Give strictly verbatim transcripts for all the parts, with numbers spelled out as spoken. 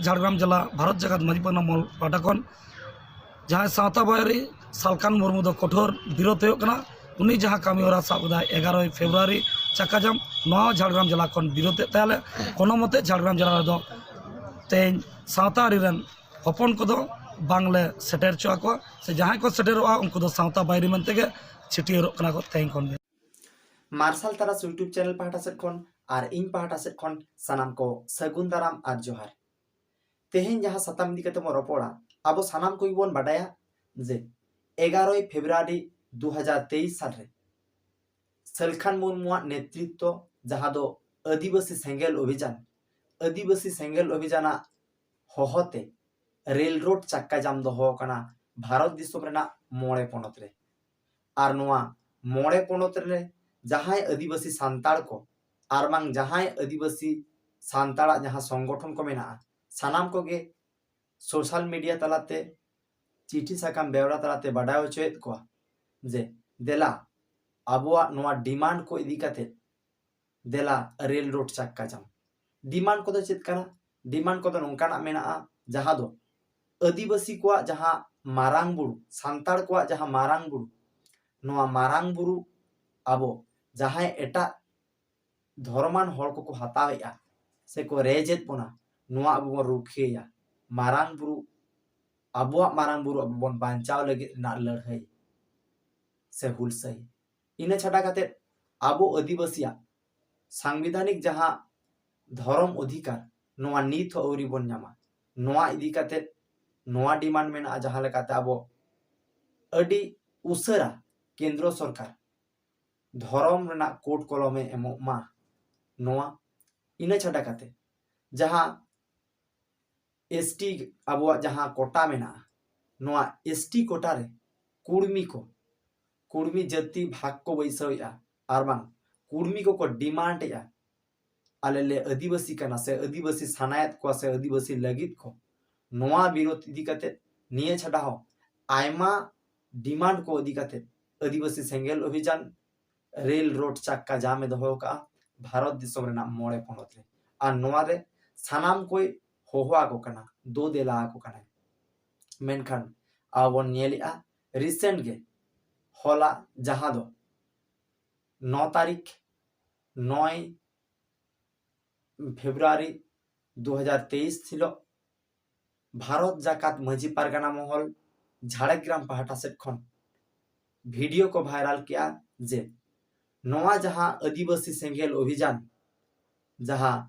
ᱡᱷᱟᱲᱜᱨᱟᱢ ᱡᱮᱞᱟ ᱵᱷᱟᱨᱚᱛ ᱡᱟᱠᱟᱛ ᱢᱟᱹᱡᱷᱤ ᱯᱟᱨᱜᱟᱱᱟ ᱢᱚᱦᱚᱞ ᱯᱟᱦᱴᱟ ᱠᱷᱚᱱ ᱡᱟᱦᱟᱸᱭ ᱥᱟᱶᱛᱟ ᱵᱟᱹᱭᱨᱤ ᱥᱟᱞᱠᱷᱟᱱ ᱢᱩᱨᱢᱩ ᱫᱚ ᱠᱚᱴᱷᱳᱨ ᱵᱤᱨᱳᱫᱷ ᱦᱩᱭᱩᱜ ᱠᱟᱱᱟ᱾ ᱩᱱᱤ ᱡᱟᱦᱟᱸ ᱠᱟᱹᱢᱤ ᱦᱚᱨᱟ ᱥᱟᱵ ᱮᱫᱟᱭ ᱮᱜᱟᱨᱚᱭ ᱯᱷᱮᱵᱽᱨᱩᱣᱟᱨᱤ ᱪᱟᱠᱟᱡᱟᱢ, ᱱᱚᱣᱟ ᱦᱚᱸ ᱡᱷᱟᱲᱜᱨᱟᱢ ᱡᱮᱞᱟ ᱠᱷᱚᱱ ᱵᱤᱨᱳᱫᱷ ᱮᱫ ᱛᱟᱭᱟᱞᱮ᱾ ᱠᱳᱱᱳ ᱢᱚᱛᱮ ᱡᱷᱟᱲᱜᱨᱟᱢ ᱡᱮᱞᱟ ᱨᱮᱫᱚ ᱛᱮᱦᱮᱧ ᱥᱟᱶᱛᱟ ᱟᱹᱨᱤ ᱨᱮᱱ ᱦᱚᱯᱚᱱ ᱠᱚᱫᱚ ᱵᱟᱝᱞᱮ ᱥᱮᱴᱮᱨ ᱦᱚᱪᱚ ᱟᱠᱚᱣᱟ, ᱥᱮ ᱡᱟᱦᱟᱸᱭ ᱠᱚ ᱥᱮᱴᱮᱨᱚᱜᱼᱟ ᱩᱱᱠᱩ ᱫᱚ ᱥᱟᱶᱛᱟ ᱵᱟᱹᱭᱨᱤ ᱢᱮᱱᱛᱮ ᱜᱮ ᱪᱷᱟᱹᱴᱭᱟᱹᱨᱚᱜ ᱠᱟᱱᱟ ᱠᱚ ᱛᱮᱦᱮᱧ ᱠᱷᱚᱱ ᱜᱮ᱾ ᱢᱟᱨᱥᱟᱞ ᱛᱟᱨᱟᱥ YouTube ᱪᱮᱱᱮᱞ ᱯᱟᱦᱴᱟ ᱥᱮᱫ ᱠᱷᱚᱱ ᱟᱨ ᱤᱧ ᱯᱟᱦᱴᱟ ᱥᱮᱫ ᱠᱷᱚᱱ ᱥᱟᱱᱟᱢ ᱠᱚ ᱥᱟᱹᱜᱩᱱ ᱫᱟᱨᱟᱢ ᱟᱨ ᱡᱚᱦᱟᱨ᱾ ᱛᱮᱦᱮᱧ ᱡᱟᱦᱟᱸ ᱥᱟᱛᱟᱢ ᱤᱫᱤ ᱠᱟᱛᱮ ᱵᱚᱱ ᱨᱚᱯᱚᱲᱟ, ᱟᱵᱚ ᱥᱟᱱᱟᱢ ᱠᱚᱜᱮ ᱵᱚᱱ ᱵᱟᱰᱟᱭᱟ ᱡᱮ ᱮᱜᱟᱨᱚᱭ ᱯᱷᱮᱵᱽᱨᱩᱣᱟᱨᱤ ᱫᱩ ᱦᱟᱡᱟᱨ ᱛᱮᱭᱤᱥ ᱥᱟᱞ ᱨᱮ ᱥᱟᱞᱠᱷᱟᱱ ᱢᱩᱨᱢᱩᱣᱟᱜ ᱱᱮᱛᱨᱤᱛᱛᱚ, ᱡᱟᱦᱟᱸ ᱫᱚ ᱟᱹᱫᱤᱵᱟᱹᱥᱤ ᱥᱮᱸᱜᱮᱞ ᱚᱵᱷᱤᱡᱟᱱ, ᱟᱹᱫᱤᱵᱟᱹᱥᱤ ᱥᱮᱸᱜᱮᱞ ᱚᱵᱷᱤᱡᱟᱱᱟᱜ ᱦᱚᱦᱚᱛᱮ ᱨᱮᱞ ᱨᱳᱰ ᱪᱟᱠᱟ ᱡᱟᱢ ᱫᱚᱦᱚ ᱟᱠᱟᱱᱟ ᱵᱷᱟᱨᱚᱛ ᱫᱤᱥᱚᱢ ᱨᱮᱱᱟᱜ ᱢᱚᱬᱮ ᱯᱚᱱᱚᱛ ᱨᱮ᱾ ᱟᱨ ᱱᱚᱣᱟ ᱢᱚᱬᱮ ᱯᱚᱱᱚᱛ ᱨᱮ ᱡᱟᱦᱟᱸᱭ ᱟᱹᱫᱤᱵᱟᱹᱥᱤ ᱥᱟᱱᱛᱟᱲ ᱠᱚ ᱟᱨ ᱵᱟᱝ ᱡᱟᱦᱟᱸᱭ ᱟᱹᱫᱤᱵᱟᱹᱥᱤ ᱥᱟᱱᱛᱟᱲᱟᱜ ᱡᱟᱦᱟᱸ ᱥᱚᱝᱜᱚᱴᱷᱚᱱ ᱠᱚ ᱢᱮᱱᱟᱜᱼᱟ, ᱥᱟᱱᱟᱢ ᱠᱚᱜᱮ ᱥᱳᱥᱟᱞ ᱢᱤᱰᱤᱭᱟ ᱛᱟᱞᱟᱛᱮ, ᱪᱤᱴᱷᱤ ᱥᱟᱠᱟᱢ ᱵᱮᱣᱨᱟ ᱛᱟᱞᱟᱛᱮ ᱵᱟᱰᱟᱭ ᱦᱚᱪᱚᱭᱮᱫ ᱠᱚᱣᱟ ᱡᱮ ᱫᱮᱞᱟ ᱟᱵᱚᱣᱟᱜ ᱱᱚᱣᱟ ᱰᱤᱢᱟᱱᱰ ᱠᱚ ᱤᱫᱤ ᱠᱟᱛᱮ ᱫᱮᱞᱟ ᱨᱮᱞ ᱨᱳᱰ ᱪᱟᱠᱟ ᱡᱟᱢ᱾ ᱰᱤᱢᱟᱱᱰ ᱠᱚᱫᱚ ᱪᱮᱫ ᱠᱟᱱᱟ? ᱰᱤᱢᱟᱱᱰ ᱠᱚᱫᱚ ᱱᱚᱝᱠᱟᱱᱟᱜ ᱢᱮᱱᱟᱜᱼᱟ, ᱡᱟᱦᱟᱸ ᱫᱚ ᱟᱹᱫᱤᱵᱟᱹᱥᱤ ᱠᱚᱣᱟᱜ ᱡᱟᱦᱟᱸ ᱢᱟᱨᱟᱝ ᱵᱩᱨᱩ, ᱥᱟᱱᱛᱟᱲ ᱠᱚᱣᱟᱜ ᱡᱟᱦᱟᱸ ᱢᱟᱨᱟᱝ ᱵᱩᱨᱩ, ᱱᱚᱣᱟ ᱢᱟᱨᱟᱝ ᱵᱩᱨᱩ ᱟᱵᱚ ᱡᱟᱦᱟᱸᱭ ᱮᱴᱟᱜ ᱫᱷᱚᱨᱚᱢᱟᱱ ᱦᱚᱲ ᱠᱚᱠᱚ ᱦᱟᱛᱟᱣᱮᱫᱼᱟ ᱥᱮᱠᱚ ᱨᱮᱡᱮᱫ ᱵᱚᱱᱟ, ᱱᱚᱣᱟ ᱟᱵᱚ ᱵᱚᱱ ᱨᱩᱠᱷᱤᱭᱟᱹᱭᱟ᱾ ᱢᱟᱨᱟᱝ ᱵᱩᱨᱩ, ᱟᱵᱚᱣᱟᱜ ᱢᱟᱨᱟᱝ ᱵᱩᱨᱩ ᱟᱵᱚ ᱵᱚᱱ ᱵᱟᱧᱪᱟᱣ ᱞᱟᱹᱜᱤᱫ ᱨᱮᱱᱟᱜ ᱞᱟᱹᱲᱦᱟᱹᱭ ᱥᱮ ᱦᱩᱞᱥᱟᱹᱭ᱾ ᱤᱱᱟᱹ ᱪᱷᱟᱰᱟ ᱠᱟᱛᱮ ᱟᱵᱚ ᱟᱹᱫᱤᱵᱟᱹᱥᱤᱭᱟᱜ ᱥᱟᱝᱵᱤᱫᱷᱟᱱᱤᱠ ᱡᱟᱦᱟᱸ ᱫᱷᱚᱨᱚᱢ ᱚᱫᱷᱤᱠᱟᱨ, ᱱᱚᱣᱟ ᱱᱤᱛ ᱦᱚᱸ ᱟᱹᱣᱨᱤ ᱵᱚᱱ ᱧᱟᱢᱟ᱾ ᱱᱚᱣᱟ ᱤᱫᱤ ᱠᱟᱛᱮ ᱱᱚᱣᱟ ᱰᱤᱢᱟᱱᱰ ᱢᱮᱱᱟᱜᱼᱟ, ᱡᱟᱦᱟᱸ ᱞᱮᱠᱟᱛᱮ ᱟᱵᱚ ᱟᱹᱰᱤ ᱩᱥᱟᱹᱨᱟ ᱠᱮᱱᱫᱨᱚ ᱥᱚᱨᱠᱟᱨ ᱫᱷᱚᱨᱚᱢ ᱨᱮᱱᱟᱜ ᱠᱳᱰ ᱠᱚᱞᱚᱢᱮ ᱮᱢᱚᱜ ᱢᱟ᱾ ᱱᱚᱣᱟ ᱤᱱᱟᱹ ᱪᱷᱟᱰᱟ ᱠᱟᱛᱮ ᱡᱟᱦᱟᱸ ᱮᱥᱴᱤ ᱟᱵᱚᱣᱟᱜ ᱡᱟᱦᱟᱸ ᱠᱳᱴᱟ ᱢᱮᱱᱟᱜᱼᱟ, ᱱᱚᱣᱟ ᱮᱥᱴᱤ ᱠᱳᱴᱟ ᱨᱮ ᱠᱩᱲᱢᱤ ᱠᱚ, ᱠᱩᱲᱢᱤ ᱡᱟᱹᱛᱤ ᱵᱷᱟᱜᱽ ᱠᱚ ᱵᱟᱹᱭᱥᱟᱹᱣᱮᱫᱼᱟ ᱟᱨ ᱵᱟᱝ ᱠᱩᱲᱢᱤ ᱠᱚᱠᱚ ᱰᱤᱢᱟᱱᱰ ᱮᱫᱼᱟ, ᱟᱞᱮ ᱞᱮ ᱟᱹᱫᱤᱵᱟᱹᱥᱤ ᱠᱟᱱᱟ ᱥᱮ ᱟᱹᱫᱤᱵᱟᱹᱥᱤ ᱥᱟᱱᱟᱭᱮᱫ ᱠᱚᱣᱟ ᱥᱮ ᱟᱹᱫᱤᱵᱟᱹᱥᱤ ᱞᱟᱹᱜᱤᱫ ᱠᱚ᱾ ᱱᱚᱣᱟ ᱵᱤᱨᱳᱫᱷ ᱤᱫᱤ ᱠᱟᱛᱮ ᱱᱤᱭᱟᱹ ᱪᱷᱟᱰᱟ ᱦᱚᱸ ᱟᱭᱢᱟ ᱰᱤᱢᱟᱱᱰ ᱠᱚ ᱤᱫᱤ ᱠᱟᱛᱮ ᱟᱹᱫᱤᱵᱟᱹᱥᱤ ᱥᱮᱸᱜᱮᱞ ᱚᱵᱷᱤᱡᱟᱱ ᱨᱮᱞ ᱨᱳᱰ ᱪᱟᱠᱟ ᱡᱟᱢ ᱮ ᱫᱚᱦᱚ ᱟᱠᱟᱫᱼᱟ ᱵᱷᱟᱨᱚᱛ ᱫᱤᱥᱚᱢ ᱨᱮᱱᱟᱜ ᱢᱚᱬᱮ ᱯᱚᱱᱚᱛ ᱨᱮ᱾ ᱟᱨ ᱱᱚᱣᱟ ᱨᱮ ᱥᱟᱱᱟᱢ ᱠᱚᱭ ᱦᱚᱦᱚ ᱟᱠᱚ ᱠᱟᱱᱟ, ᱫᱳ ᱫᱮᱞᱟ ᱟᱠᱚ ᱠᱟᱱᱟᱭ᱾ ᱢᱮᱱᱠᱷᱟᱱ ᱟᱵᱚ ᱵᱚᱱ ᱧᱮᱞᱮᱜᱼᱟ, recent ᱜᱮ ᱦᱚᱞᱟ, ᱡᱟᱦᱟᱸ ᱫᱚ ᱱᱚ ᱛᱟᱹᱨᱤᱠᱷ, ᱱᱚᱭ ᱯᱷᱮᱵᱽᱨᱩᱣᱟᱨᱤ ᱫᱩ ᱦᱟᱡᱟᱨ ᱛᱮᱭᱤᱥ ᱦᱤᱞᱳᱜ ᱵᱷᱟᱨᱚᱛ ᱡᱟᱠᱟᱛ ᱢᱟᱹᱡᱷᱤ ᱯᱟᱨᱜᱟᱱᱟ ᱢᱚᱦᱚᱞ ᱡᱷᱟᱲᱜᱨᱟᱢ ᱯᱟᱦᱴᱟ ᱥᱮᱫ ᱠᱷᱚᱱ ᱵᱷᱤᱰᱤᱭᱳ ᱠᱚ ᱵᱷᱟᱭᱨᱟᱞ ᱠᱮᱜᱼᱟ ᱡᱮ ᱱᱚᱣᱟ ᱡᱟᱦᱟᱸ ᱟᱹᱫᱤᱵᱟᱹᱥᱤ ᱥᱮᱸᱜᱮᱞ ᱚᱵᱷᱤᱡᱟᱱ ᱡᱟᱦᱟᱸ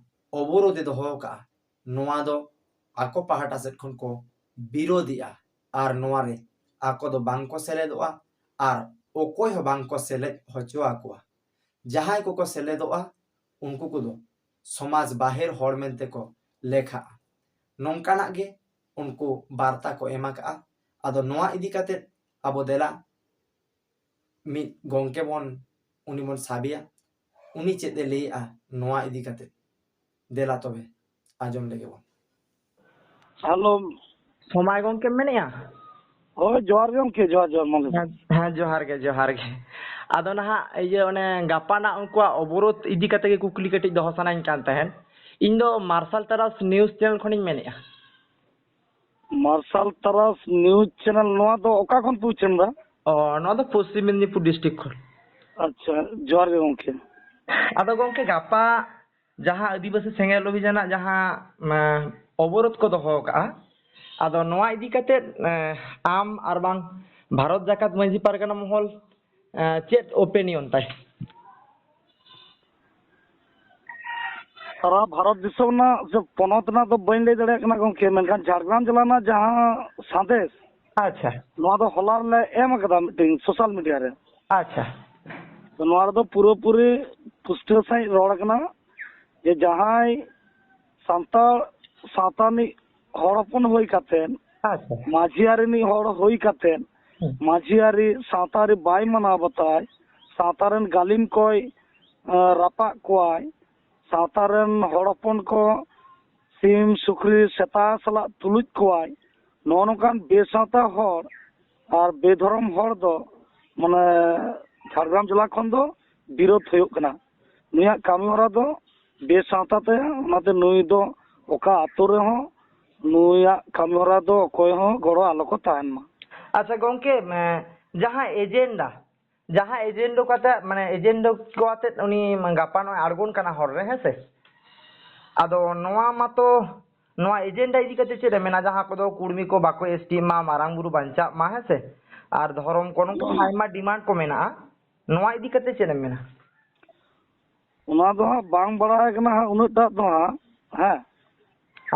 ᱚᱵᱚᱨᱳᱫᱷ ᱮ ᱫᱚᱦᱚ ᱟᱠᱟᱜᱼᱟ, ᱱᱚᱣᱟ ᱫᱚ ᱟᱠᱚ ᱯᱟᱦᱴᱟ ᱥᱮᱫ ᱠᱷᱚᱱ ᱠᱚ ᱵᱤᱨᱳᱫᱷᱮᱜᱼᱟ ᱟᱨ ᱱᱚᱣᱟ ᱨᱮ ᱟᱠᱚ ᱫᱚ ᱵᱟᱝ ᱠᱚ ᱥᱮᱞᱮᱫᱚᱜᱼᱟ ᱟᱨ ᱚᱠᱚᱭ ᱦᱚᱸ ᱵᱟᱝ ᱠᱚ ᱥᱮᱞᱮᱫ ᱦᱚᱪᱚ ᱟᱠᱚᱣᱟ᱾ ᱡᱟᱦᱟᱸᱭ ᱠᱚᱠᱚ ᱥᱮᱞᱮᱫᱚᱜᱼᱟ, ᱩᱱᱠᱩ ᱠᱚᱫᱚ ᱥᱚᱢᱟᱡᱽ ᱵᱟᱦᱮᱨ ᱦᱚᱲ ᱢᱮᱱᱛᱮ ᱠᱚ ᱞᱮᱠᱷᱟᱜᱼᱟ᱾ ᱱᱚᱝᱠᱟᱱᱟᱜ ᱜᱮ ᱩᱱᱠᱩ ᱵᱟᱨᱛᱟ ᱠᱚ ᱮᱢ ᱟᱠᱟᱜᱼᱟ᱾ ᱟᱫᱚ ᱱᱚᱣᱟ ᱤᱫᱤ ᱠᱟᱛᱮᱫ ᱟᱵᱚ ᱫᱮᱞᱟ ᱢᱤᱫ ᱜᱚᱝᱠᱮ ᱵᱚᱱ, ᱩᱱᱤ ᱵᱚᱱ ᱥᱟᱵᱮᱭᱟ, ᱩᱱᱤ ᱪᱮᱫ ᱮ ᱞᱟᱹᱭᱮᱜᱼᱟ ᱱᱚᱣᱟ ᱤᱫᱤ ᱠᱟᱛᱮᱫ᱾ ᱫᱮᱞᱟ ᱛᱚᱵᱮ ᱟᱸᱡᱚᱢ ᱞᱮᱜᱮ ᱵᱚᱱ᱾ ᱦᱮᱞᱳ᱾ ᱥᱚᱢᱟᱭ ᱜᱚᱝᱠᱮᱢ ᱢᱮᱱᱮᱜᱼᱟ? ᱦᱳᱭ, ᱡᱚᱦᱟᱨ ᱜᱮ ᱜᱚᱝᱠᱮ, ᱡᱚᱦᱟᱨ, ᱡᱚᱦᱟᱨ, ᱢᱟ ᱞᱟᱹᱭ ᱢᱮ᱾ ᱦᱮᱸ, ᱦᱮᱸ, ᱡᱚᱦᱟᱨ ᱜᱮ, ᱡᱚᱦᱟᱨ ᱜᱮ᱾ ᱟᱫᱚ ᱱᱟᱦᱟᱜ ᱤᱭᱟᱹ ᱚᱱᱮ ᱜᱟᱯᱟ ᱱᱟᱜ ᱩᱱᱠᱩᱣᱟᱜ ᱚᱵᱚᱨᱳᱫᱷ ᱤᱫᱤ ᱠᱟᱛᱮ ᱜᱮ ᱠᱩᱠᱞᱤ ᱠᱟᱹᱴᱤᱡ ᱫᱚᱦᱚ ᱥᱟᱱᱟᱧ ᱠᱟᱱ ᱛᱟᱦᱮᱸᱫ᱾ ᱤᱧ ᱫᱚ ᱢᱟᱨᱥᱟᱞ ᱛᱟᱨᱟᱥ news channel ᱠᱷᱚᱱᱤᱧ ᱢᱮᱱᱮᱜᱼᱟ᱾ ᱢᱟᱨᱥᱟᱞ ᱛᱟᱨᱟᱥ news channel, ᱱᱚᱣᱟ ᱫᱚ ᱚᱠᱟ ᱠᱷᱚᱱ ᱯᱮ ᱩᱪᱷᱟᱹᱱ ᱫᱟ? ᱚ, ᱱᱚᱣᱟ ᱫᱚ ᱯᱚᱥᱪᱤᱢ ᱢᱮᱫᱽᱱᱤᱯᱩᱨ district ᱠᱷᱚᱱ᱾ ᱟᱪᱪᱷᱟ, ᱡᱚᱦᱟᱨ ᱜᱮ ᱜᱚᱝᱠᱮ᱾ ᱟᱫᱚ ᱜᱚᱝᱠᱮ, ᱜᱟᱯᱟ ᱡᱟᱦᱟᱸ ᱟᱹᱫᱤᱵᱟᱹᱥᱤ ᱥᱮᱸᱜᱮᱞ ᱚᱵᱷᱤᱡᱟᱱᱟᱜ ᱡᱟᱦᱟᱸ, ᱮᱸ, ᱚᱵᱚᱨᱳᱫᱷ ᱠᱚ ᱫᱚᱦᱚ ᱟᱠᱟᱜᱼᱟ, ᱟᱫᱚ ᱱᱚᱣᱟ ᱤᱫᱤ ᱠᱟᱛᱮᱫ, ᱮᱸ, ᱟᱢ ᱟᱨ ᱵᱟᱝ ᱵᱷᱟᱨᱚᱛ ᱡᱟᱠᱟᱛ ᱢᱟᱹᱡᱷᱤ ᱯᱟᱨᱜᱟᱱᱟ ᱢᱚᱦᱚᱞ, ᱮᱸ, ᱪᱮᱫ opinion ᱛᱟᱭ? ᱥᱟᱨᱟ ᱵᱷᱟᱨᱚᱛ ᱫᱤᱥᱚᱢ ᱨᱮᱱᱟᱜ ᱥᱮ ᱯᱚᱱᱚᱛ ᱨᱮᱱᱟᱜ ᱫᱚ ᱵᱟᱹᱧ ᱞᱟᱹᱭ ᱫᱟᱲᱮᱭᱟᱜ ᱠᱟᱱᱟ ᱜᱚᱝᱠᱮ, ᱢᱮᱱᱠᱷᱟᱱ ᱡᱷᱟᱲᱜᱨᱟᱢ ᱡᱮᱞᱟ ᱨᱮᱱᱟᱜ ᱡᱟᱦᱟᱸ ᱥᱟᱸᱫᱮᱥ, ᱟᱪᱪᱷᱟ᱾ ᱱᱚᱣᱟ ᱫᱚ ᱦᱚᱞᱟ ᱨᱮᱞᱮ ᱮᱢ ᱟᱠᱟᱫᱟ ᱢᱤᱫᱴᱮᱱ social media ᱨᱮ᱾ ᱟᱪᱪᱷᱟ᱾ ᱛᱚ ᱱᱚᱣᱟ ᱨᱮᱫᱚ ᱯᱩᱨᱟᱹᱯᱩᱨᱤ ᱯᱩᱥᱴᱟᱹᱣ ᱥᱟᱺᱦᱤᱡ ᱨᱚᱲ ᱠᱟᱱᱟ ᱡᱮ ᱡᱟᱦᱟᱸᱭ ᱥᱟᱱᱛᱟᱲ ᱥᱟᱶᱛᱟ ᱨᱤᱱᱤᱡ ᱦᱚᱲ ᱦᱚᱯᱚᱱ ᱦᱩᱭ ᱠᱟᱛᱮᱫ, ᱟᱪᱪᱷᱟ᱾ ᱢᱟᱹᱡᱷᱤ ᱟᱹᱨᱤ ᱨᱤᱱᱤᱡ ᱦᱚᱲ ᱦᱩᱭ ᱠᱟᱛᱮᱫ, ᱦᱩᱸ᱾ ᱢᱟᱹᱡᱷᱤ ᱟᱹᱨᱤ ᱥᱟᱶᱛᱟ ᱟᱹᱨᱤ ᱵᱟᱭ ᱢᱟᱱᱟᱣ ᱵᱟᱛᱟᱣᱟᱭ, ᱥᱟᱶᱛᱟ ᱨᱮᱱ ᱜᱟᱹᱞᱤᱢ ᱠᱚᱭ, ᱮᱸ, ᱨᱟᱯᱟᱜ ᱠᱚᱣᱟᱭ, ᱥᱟᱶᱛᱟ ᱨᱮᱱ ᱦᱚᱲ ᱦᱚᱯᱚᱱ ᱠᱚ ᱥᱤᱢ, ᱥᱩᱠᱨᱤ, ᱥᱮᱛᱟ ᱥᱟᱞᱟᱜ ᱛᱩᱞᱩᱡ ᱠᱚᱣᱟᱭ, ᱱᱚᱜᱼᱚ ᱱᱚᱝᱠᱟᱱ ᱵᱮᱥᱟᱶᱛᱟ ᱦᱚᱲ ᱟᱨ ᱵᱮᱫᱷᱚᱨᱚᱢ ᱦᱚᱲ ᱫᱚ, ᱢᱟᱱᱮ, ᱡᱷᱟᱲᱜᱨᱟᱢ ᱡᱮᱞᱟ ᱠᱷᱚᱱ ᱫᱚ ᱵᱤᱨᱳᱫᱷ ᱦᱩᱭᱩᱜ ᱠᱟᱱᱟ᱾ ᱱᱩᱭᱟᱜ ᱠᱟᱹᱢᱤ ᱦᱚᱨᱟ ᱫᱚ ᱵᱮᱥᱟᱶᱛᱟ ᱛᱟᱭᱟ, ᱚᱱᱟᱛᱮ ᱱᱩᱭ ᱫᱚ ᱚᱠᱟ ᱟᱛᱳ ᱨᱮᱦᱚᱸ ᱱᱩᱭᱟᱜ ᱠᱟᱹᱢᱤ ᱦᱚᱨᱟ ᱫᱚ ᱚᱠᱚᱭ ᱦᱚᱸ ᱜᱚᱲᱚ ᱟᱞᱚ ᱠᱚ ᱛᱟᱦᱮᱱ ᱢᱟ᱾ ᱟᱪᱪᱷᱟ ᱜᱚᱝᱠᱮ, ᱮ, ᱡᱟᱦᱟᱸ ᱮᱡᱮᱱᱰᱟ, ᱡᱟᱦᱟᱸ ᱮᱡᱮᱱᱰᱟ ᱠᱟᱛᱮ, ᱢᱟᱱᱮ ᱮᱡᱮᱱᱰᱟ ᱠᱚ ᱟᱛᱮ ᱩᱱᱤ ᱜᱟᱯᱟ ᱱᱚᱜᱼᱚᱭ ᱟᱬᱜᱚᱱ ᱠᱟᱱᱟ ᱦᱚᱨ ᱨᱮ, ᱦᱮᱸ ᱥᱮ? ᱟᱫᱚ ᱱᱚᱣᱟ ᱢᱟᱛᱚ, ᱱᱚᱣᱟ ᱮᱡᱮᱱᱰᱟ ᱤᱫᱤ ᱠᱟᱛᱮ ᱪᱮᱫ ᱮ ᱢᱮᱱᱟ? ᱡᱟᱦᱟᱸ ᱠᱚᱫᱚ ᱠᱩᱲᱢᱤ ᱠᱚ ᱵᱟᱠᱚ ᱮᱥ ᱴᱤ ᱢᱟ, ᱢᱟᱨᱟᱝ ᱵᱩᱨᱩ ᱵᱟᱧᱪᱟᱜ ᱢᱟ, ᱦᱮᱸ ᱥᱮ? ᱟᱨ ᱫᱷᱚᱨᱚᱢ ᱠᱚ, ᱱᱚᱝᱠᱟ ᱟᱭᱢᱟ ᱰᱤᱢᱟᱱᱰ ᱠᱚ ᱢᱮᱱᱟᱜᱼᱟ᱾ ᱱᱚᱣᱟ ᱤᱫᱤ ᱠᱟᱛᱮ ᱪᱮᱫ ᱮᱢ ᱢᱮᱱᱟ? ᱚᱱᱟ ᱫᱚ ᱦᱟᱸᱜ ᱵᱟᱝ ᱵᱟᱲᱟᱭ ᱠᱟᱱᱟ ᱦᱟᱸᱜ ᱩᱱᱟᱹᱜ ᱴᱟᱜ ᱫᱚ ᱦᱟᱸᱜ, ᱦᱮᱸ᱾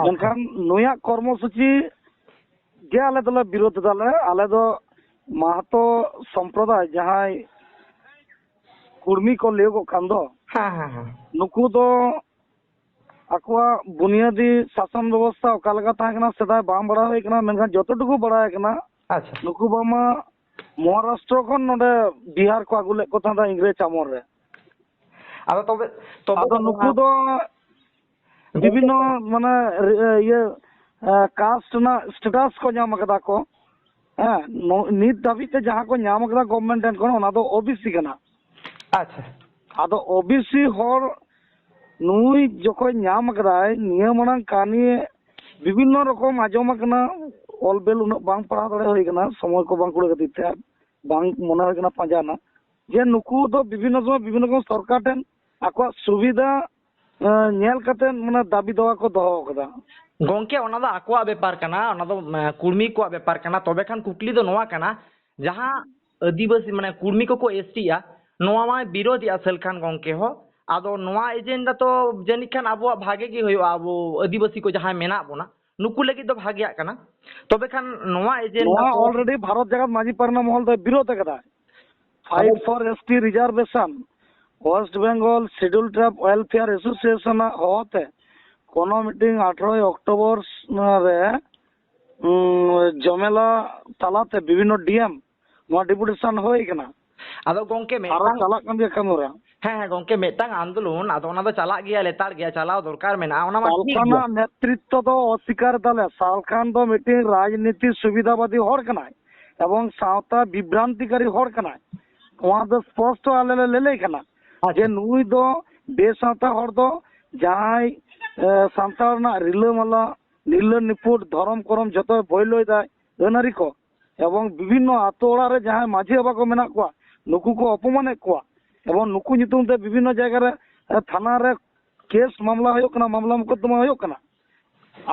ᱟᱪᱪᱷᱟ᱾ ᱢᱮᱱᱠᱷᱟᱱ ᱱᱩᱭᱟᱜ ᱠᱚᱨᱢᱚ ᱥᱩᱪᱤ ᱜᱮ ᱟᱞᱮ ᱫᱚᱞᱮ ᱵᱤᱨᱳᱫᱷ ᱮᱫᱟᱞᱮ᱾ ᱟᱞᱮ ᱫᱚ ᱢᱟᱦᱟᱛᱚ ᱥᱚᱢᱯᱨᱚᱫᱟᱭ ᱡᱟᱦᱟᱸᱭ ᱠᱩᱲᱢᱤ ᱠᱚ ᱞᱟᱹᱭᱚᱜᱚᱜ ᱠᱟᱱ ᱫᱚ, ᱦᱮᱸ, ᱦᱮᱸ, ᱦᱮᱸ᱾ ᱱᱩᱠᱩ ᱫᱚ ᱟᱠᱚᱣᱟᱜ ᱵᱩᱱᱤᱭᱟᱹᱫᱤ ᱥᱟᱥᱚᱱ ᱵᱮᱵᱚᱥᱛᱷᱟ ᱚᱠᱟ ᱞᱮᱠᱟ ᱛᱟᱦᱮᱸ ᱠᱟᱱᱟ ᱥᱮᱫᱟᱭ ᱵᱟᱝ ᱵᱟᱲᱟᱭ ᱦᱩᱭ ᱠᱟᱱᱟ, ᱢᱮᱱᱠᱷᱟᱱ ᱡᱚᱛᱚᱴᱩᱠᱩ ᱵᱟᱲᱟᱭ ᱠᱟᱱᱟ, ᱟᱪᱪᱷᱟ᱾ ᱱᱩᱠᱩ ᱵᱟᱝᱢᱟ ᱢᱚᱦᱟᱨᱟᱥᱴᱨᱚ ᱠᱷᱚᱱ ᱱᱚᱰᱮ ᱵᱤᱦᱟᱨ ᱠᱚ ᱟᱹᱜᱩ ᱞᱮᱫ ᱠᱚ ᱛᱟᱦᱮᱸᱫ ᱤᱝᱨᱮᱡᱽ ᱟᱢᱚᱞ ᱨᱮ᱾ ᱟᱫᱚ ᱛᱚᱵᱮ, ᱛᱚᱵᱮ ᱟᱫᱚ ᱱᱩᱠᱩ ᱡᱟᱦᱟᱸ ᱫᱚ ᱜᱚᱝᱠᱮ, ᱵᱤᱵᱷᱤᱱᱱᱚ ᱢᱟᱱᱮ ᱨᱮ-, ᱤᱭᱟᱹ, ᱮ, ᱠᱟᱥᱴ ᱨᱮᱱᱟᱜ ᱥᱴᱮᱴᱟᱥ ᱠᱚ ᱧᱟᱢ ᱟᱠᱟᱫᱟ ᱠᱚ᱾ ᱦᱮᱸ, ᱱᱚ-, ᱱᱤᱛ ᱫᱷᱟᱹᱵᱤᱡ ᱛᱮ ᱡᱟᱦᱟᱸ ᱠᱚ ᱧᱟᱢ ᱟᱠᱟᱫᱟ ᱜᱚᱵᱷᱢᱮᱱᱴ ᱴᱷᱮᱱ ᱠᱷᱚᱱ, ᱚᱱᱟ ᱫᱚ ᱳᱵᱤᱥᱤ ᱠᱟᱱᱟ᱾ ᱟᱪᱪᱷᱟ᱾ ᱟᱫᱚ ᱳᱵᱤᱥᱤ ᱦᱚᱲ ᱱᱩᱭ ᱡᱚᱠᱷᱚᱱ ᱧᱟᱢ ᱟᱠᱟᱫᱟᱭ, ᱱᱤᱭᱟᱹ ᱢᱟᱲᱟᱝ ᱠᱟᱹᱦᱱᱤ ᱵᱤᱵᱷᱤᱱᱱᱚ ᱨᱚᱠᱚᱢ ᱟᱸᱡᱚᱢ ᱟᱠᱟᱱᱟ, ᱚᱞ ᱵᱮᱞ ᱩᱱᱟᱹᱜ ᱵᱟᱝ ᱯᱟᱲᱦᱟᱣ ᱫᱟᱲᱮ ᱦᱩᱭ ᱟᱠᱟᱱᱟ, ᱥᱚᱢᱚᱭ ᱠᱚ ᱵᱟᱝ ᱠᱩᱲᱟᱹ ᱠᱷᱟᱹᱛᱤᱨ ᱛᱮ, ᱟᱨ ᱵᱟᱝ ᱢᱚᱱᱮ ᱦᱩᱭ ᱟᱠᱟᱱᱟ ᱯᱟᱸᱡᱟ ᱨᱮᱱᱟᱜ, ᱡᱮ ᱱᱩᱠᱩ ᱫᱚ ᱵᱤᱵᱷᱤᱱᱱᱚ ᱥᱚᱢᱚᱭ ᱵᱤᱵᱷᱤᱱᱱᱚ ᱨᱚᱠᱚᱢ ᱥᱚᱨᱠᱟᱨ ᱴᱷᱮᱱ ᱟᱠᱚᱣᱟᱜ ᱥᱩᱵᱤᱫᱷᱟ, ᱮᱸ, ᱧᱮᱞ ᱠᱟᱛᱮ ᱢᱟᱱᱮ ᱫᱟᱹᱵᱤ ᱫᱟᱣᱟ ᱠᱚ ᱫᱚᱦᱚ ᱟᱠᱟᱫᱟ᱾ ᱜᱚᱝᱠᱮ, ᱚᱱᱟ ᱫᱚ ᱟᱠᱚᱣᱟᱜ ᱵᱮᱯᱟᱨ ᱠᱟᱱᱟ, ᱚᱱᱟ ᱫᱚ, ᱮ, ᱠᱩᱲᱢᱤ ᱠᱚᱣᱟᱜ ᱵᱮᱯᱟᱨ ᱠᱟᱱᱟ᱾ ᱛᱚᱵᱮ ᱠᱷᱟᱱ ᱠᱩᱠᱞᱤ ᱫᱚ ᱱᱚᱣᱟ ᱠᱟᱱᱟ, ᱡᱟᱦᱟᱸ ᱟᱹᱫᱤᱵᱟᱹᱥᱤ, ᱢᱟᱱᱮ ᱠᱩᱲᱢᱤ ᱠᱚᱠᱚ ᱮᱥ ᱴᱤᱜᱼᱟ, ᱱᱚᱣᱟ ᱢᱟᱭ ᱵᱤᱨᱳᱫᱷᱮᱜᱼᱟ ᱥᱟᱹᱞᱠᱷᱟᱱ ᱜᱚᱝᱠᱮ ᱦᱚᱸ᱾ ᱟᱫᱚ ᱱᱚᱣᱟ ᱮᱡᱮᱱᱰᱟ ᱛᱚ ᱡᱟᱹᱱᱤᱡ ᱠᱷᱟᱱ ᱟᱵᱚᱣᱟᱜ ᱵᱷᱟᱜᱮ ᱜᱮ ᱦᱩᱭᱩᱜᱼᱟ, ᱟᱵᱚ ᱟᱹᱫᱤᱵᱟᱹᱥᱤ ᱠᱚ ᱡᱟᱦᱟᱸᱭ ᱢᱮᱱᱟᱜ ᱵᱚᱱᱟ, ᱱᱩᱠᱩ ᱞᱟᱹᱜᱤᱫ ᱫᱚ ᱵᱷᱟᱜᱮᱭᱟᱜ ᱠᱟᱱᱟ᱾ ᱛᱚᱵᱮ ᱠᱷᱟᱱ ᱱᱚᱣᱟ ᱮᱡᱮᱱᱰᱟ ᱱᱚᱣᱟ ᱠᱚ ᱚᱞᱨᱮᱰᱤ ᱵᱷᱟᱨᱚᱛ ᱡᱟᱠᱟᱛ ᱢᱟᱹᱡᱷᱤ ᱯᱟᱨᱜᱟᱱᱟ ᱢᱚᱦᱚᱞ ᱫᱚᱭ ᱵᱤᱨᱳᱫᱷ ᱟᱠᱟᱫᱟ᱾ Fight for S T reservation, West Bengal Schedule Tribe Welfare Association ᱟᱜ ᱦᱚᱦᱚᱛᱮ ᱠᱳᱱᱳ ᱢᱤᱫᱴᱤᱝ ᱟᱴᱷᱨᱚᱭ ᱚᱠᱴᱳᱵᱚᱨ ᱨᱮ, ᱩᱸ, ᱡᱚᱢᱮᱞᱟ ᱛᱟᱞᱟᱛᱮ ᱵᱤᱵᱷᱤᱱᱱᱚ ᱰᱤ ᱮᱢ ᱱᱚᱣᱟ ᱰᱮᱯᱩᱴᱮᱥᱚᱱ ᱦᱩᱭ ᱠᱟᱱᱟ᱾ ᱟᱫᱚ ᱜᱚᱝᱠᱮ, ᱟᱨᱚ ᱢᱤᱫᱴᱟᱝ ᱪᱟᱞᱟᱜ ᱠᱟᱱ ᱜᱮᱭᱟ ᱠᱟᱹᱢᱤ ᱦᱚᱨᱟ᱾ ᱦᱮᱸ, ᱦᱮᱸ, ᱜᱚᱝᱠᱮ, ᱢᱤᱫᱴᱟᱝ ᱟᱱᱫᱳᱞᱚᱱ, ᱟᱫᱚ ᱚᱱᱟ ᱫᱚ ᱪᱟᱞᱟᱜ ᱜᱮᱭᱟ, ᱞᱮᱛᱟᱲ ᱜᱮᱭᱟ, ᱪᱟᱞᱟᱣ ᱫᱚᱨᱠᱟᱨ ᱢᱮᱱᱟᱜᱼᱟ, ᱚᱱᱟ ᱢᱟ ᱴᱷᱤᱠ ᱜᱮᱭᱟ᱾ ᱥᱟᱞᱠᱷᱟᱱᱟᱜ ᱱᱮᱛᱨᱤᱛᱛᱚ ᱫᱚ ᱚᱥᱤᱠᱟᱨ ᱫᱟᱞᱮ᱾ ᱥᱟᱞᱠᱷᱟᱱ ᱫᱚ ᱢᱤᱫᱴᱤᱝ ᱨᱟᱡᱽᱱᱤᱛᱤ ᱥᱩᱵᱤᱫᱷᱟᱵᱟᱫᱤ ᱦᱚᱲ ᱠᱟᱱᱟᱭ ᱮᱵᱚᱝ ᱥᱟᱶᱛᱟ ᱵᱤᱵᱷᱨᱟᱱᱛᱤᱠᱟᱨᱤ ᱦᱚᱲ ᱠᱟᱱᱟᱭ᱾ ᱱᱚᱣᱟ ᱫᱚ ᱥᱯᱚᱥᱴᱚ ᱟᱞᱮ ᱞᱮ ᱞᱟᱹᱞᱟᱹᱭ ᱠᱟᱱᱟ᱾ ᱟᱪᱪᱷᱟ᱾ ᱡᱮ ᱱᱩᱭ ᱫᱚ ᱵᱮᱥᱟᱶᱛᱟ ᱦᱚᱲ ᱫᱚ ᱡᱟᱦᱟᱸᱭ ᱮ, ᱥᱟᱱᱛᱟᱲ ᱨᱮᱱᱟᱜ ᱨᱤᱞᱟᱹᱢᱟᱞᱟ, ᱱᱤᱨᱞᱟᱹ ᱱᱤᱯᱷᱩᱴ, ᱫᱷᱚᱨᱚᱢ ᱠᱚᱨᱚᱢ ᱡᱚᱛᱚᱭ ᱵᱚᱭᱞᱚᱭᱮᱫᱟᱭ, ᱟᱹᱱ ᱟᱹᱨᱤ ᱠᱚ᱾ ᱮᱵᱚᱝ ᱵᱤᱵᱷᱤᱱᱱᱚ ᱟᱛᱳ ᱚᱲᱟᱜ ᱨᱮ ᱡᱟᱦᱟᱸᱭ ᱢᱟᱹᱡᱷᱤ ᱵᱟᱵᱟ ᱠᱚ ᱢᱮᱱᱟᱜ ᱠᱚᱣᱟ, ᱱᱩᱠᱩ ᱠᱚ ᱚᱯᱚᱢᱟᱱᱮᱫ ᱠᱚᱣᱟ᱾ ᱮᱵᱚᱝ ᱱᱩᱠᱩ ᱧᱩᱛᱩᱢ ᱛᱮ ᱵᱤᱵᱷᱤᱱᱱᱚ ᱡᱟᱭᱜᱟ ᱨᱮ, ᱮ, ᱛᱷᱟᱱᱟ ᱨᱮ ᱠᱮᱥ ᱢᱟᱢᱞᱟ ᱦᱩᱭᱩᱜ ᱠᱟᱱᱟ, ᱢᱟᱢᱞᱟ ᱢᱚᱠᱚᱫᱫᱚᱢᱟ ᱦᱩᱭᱩᱜ ᱠᱟᱱᱟ᱾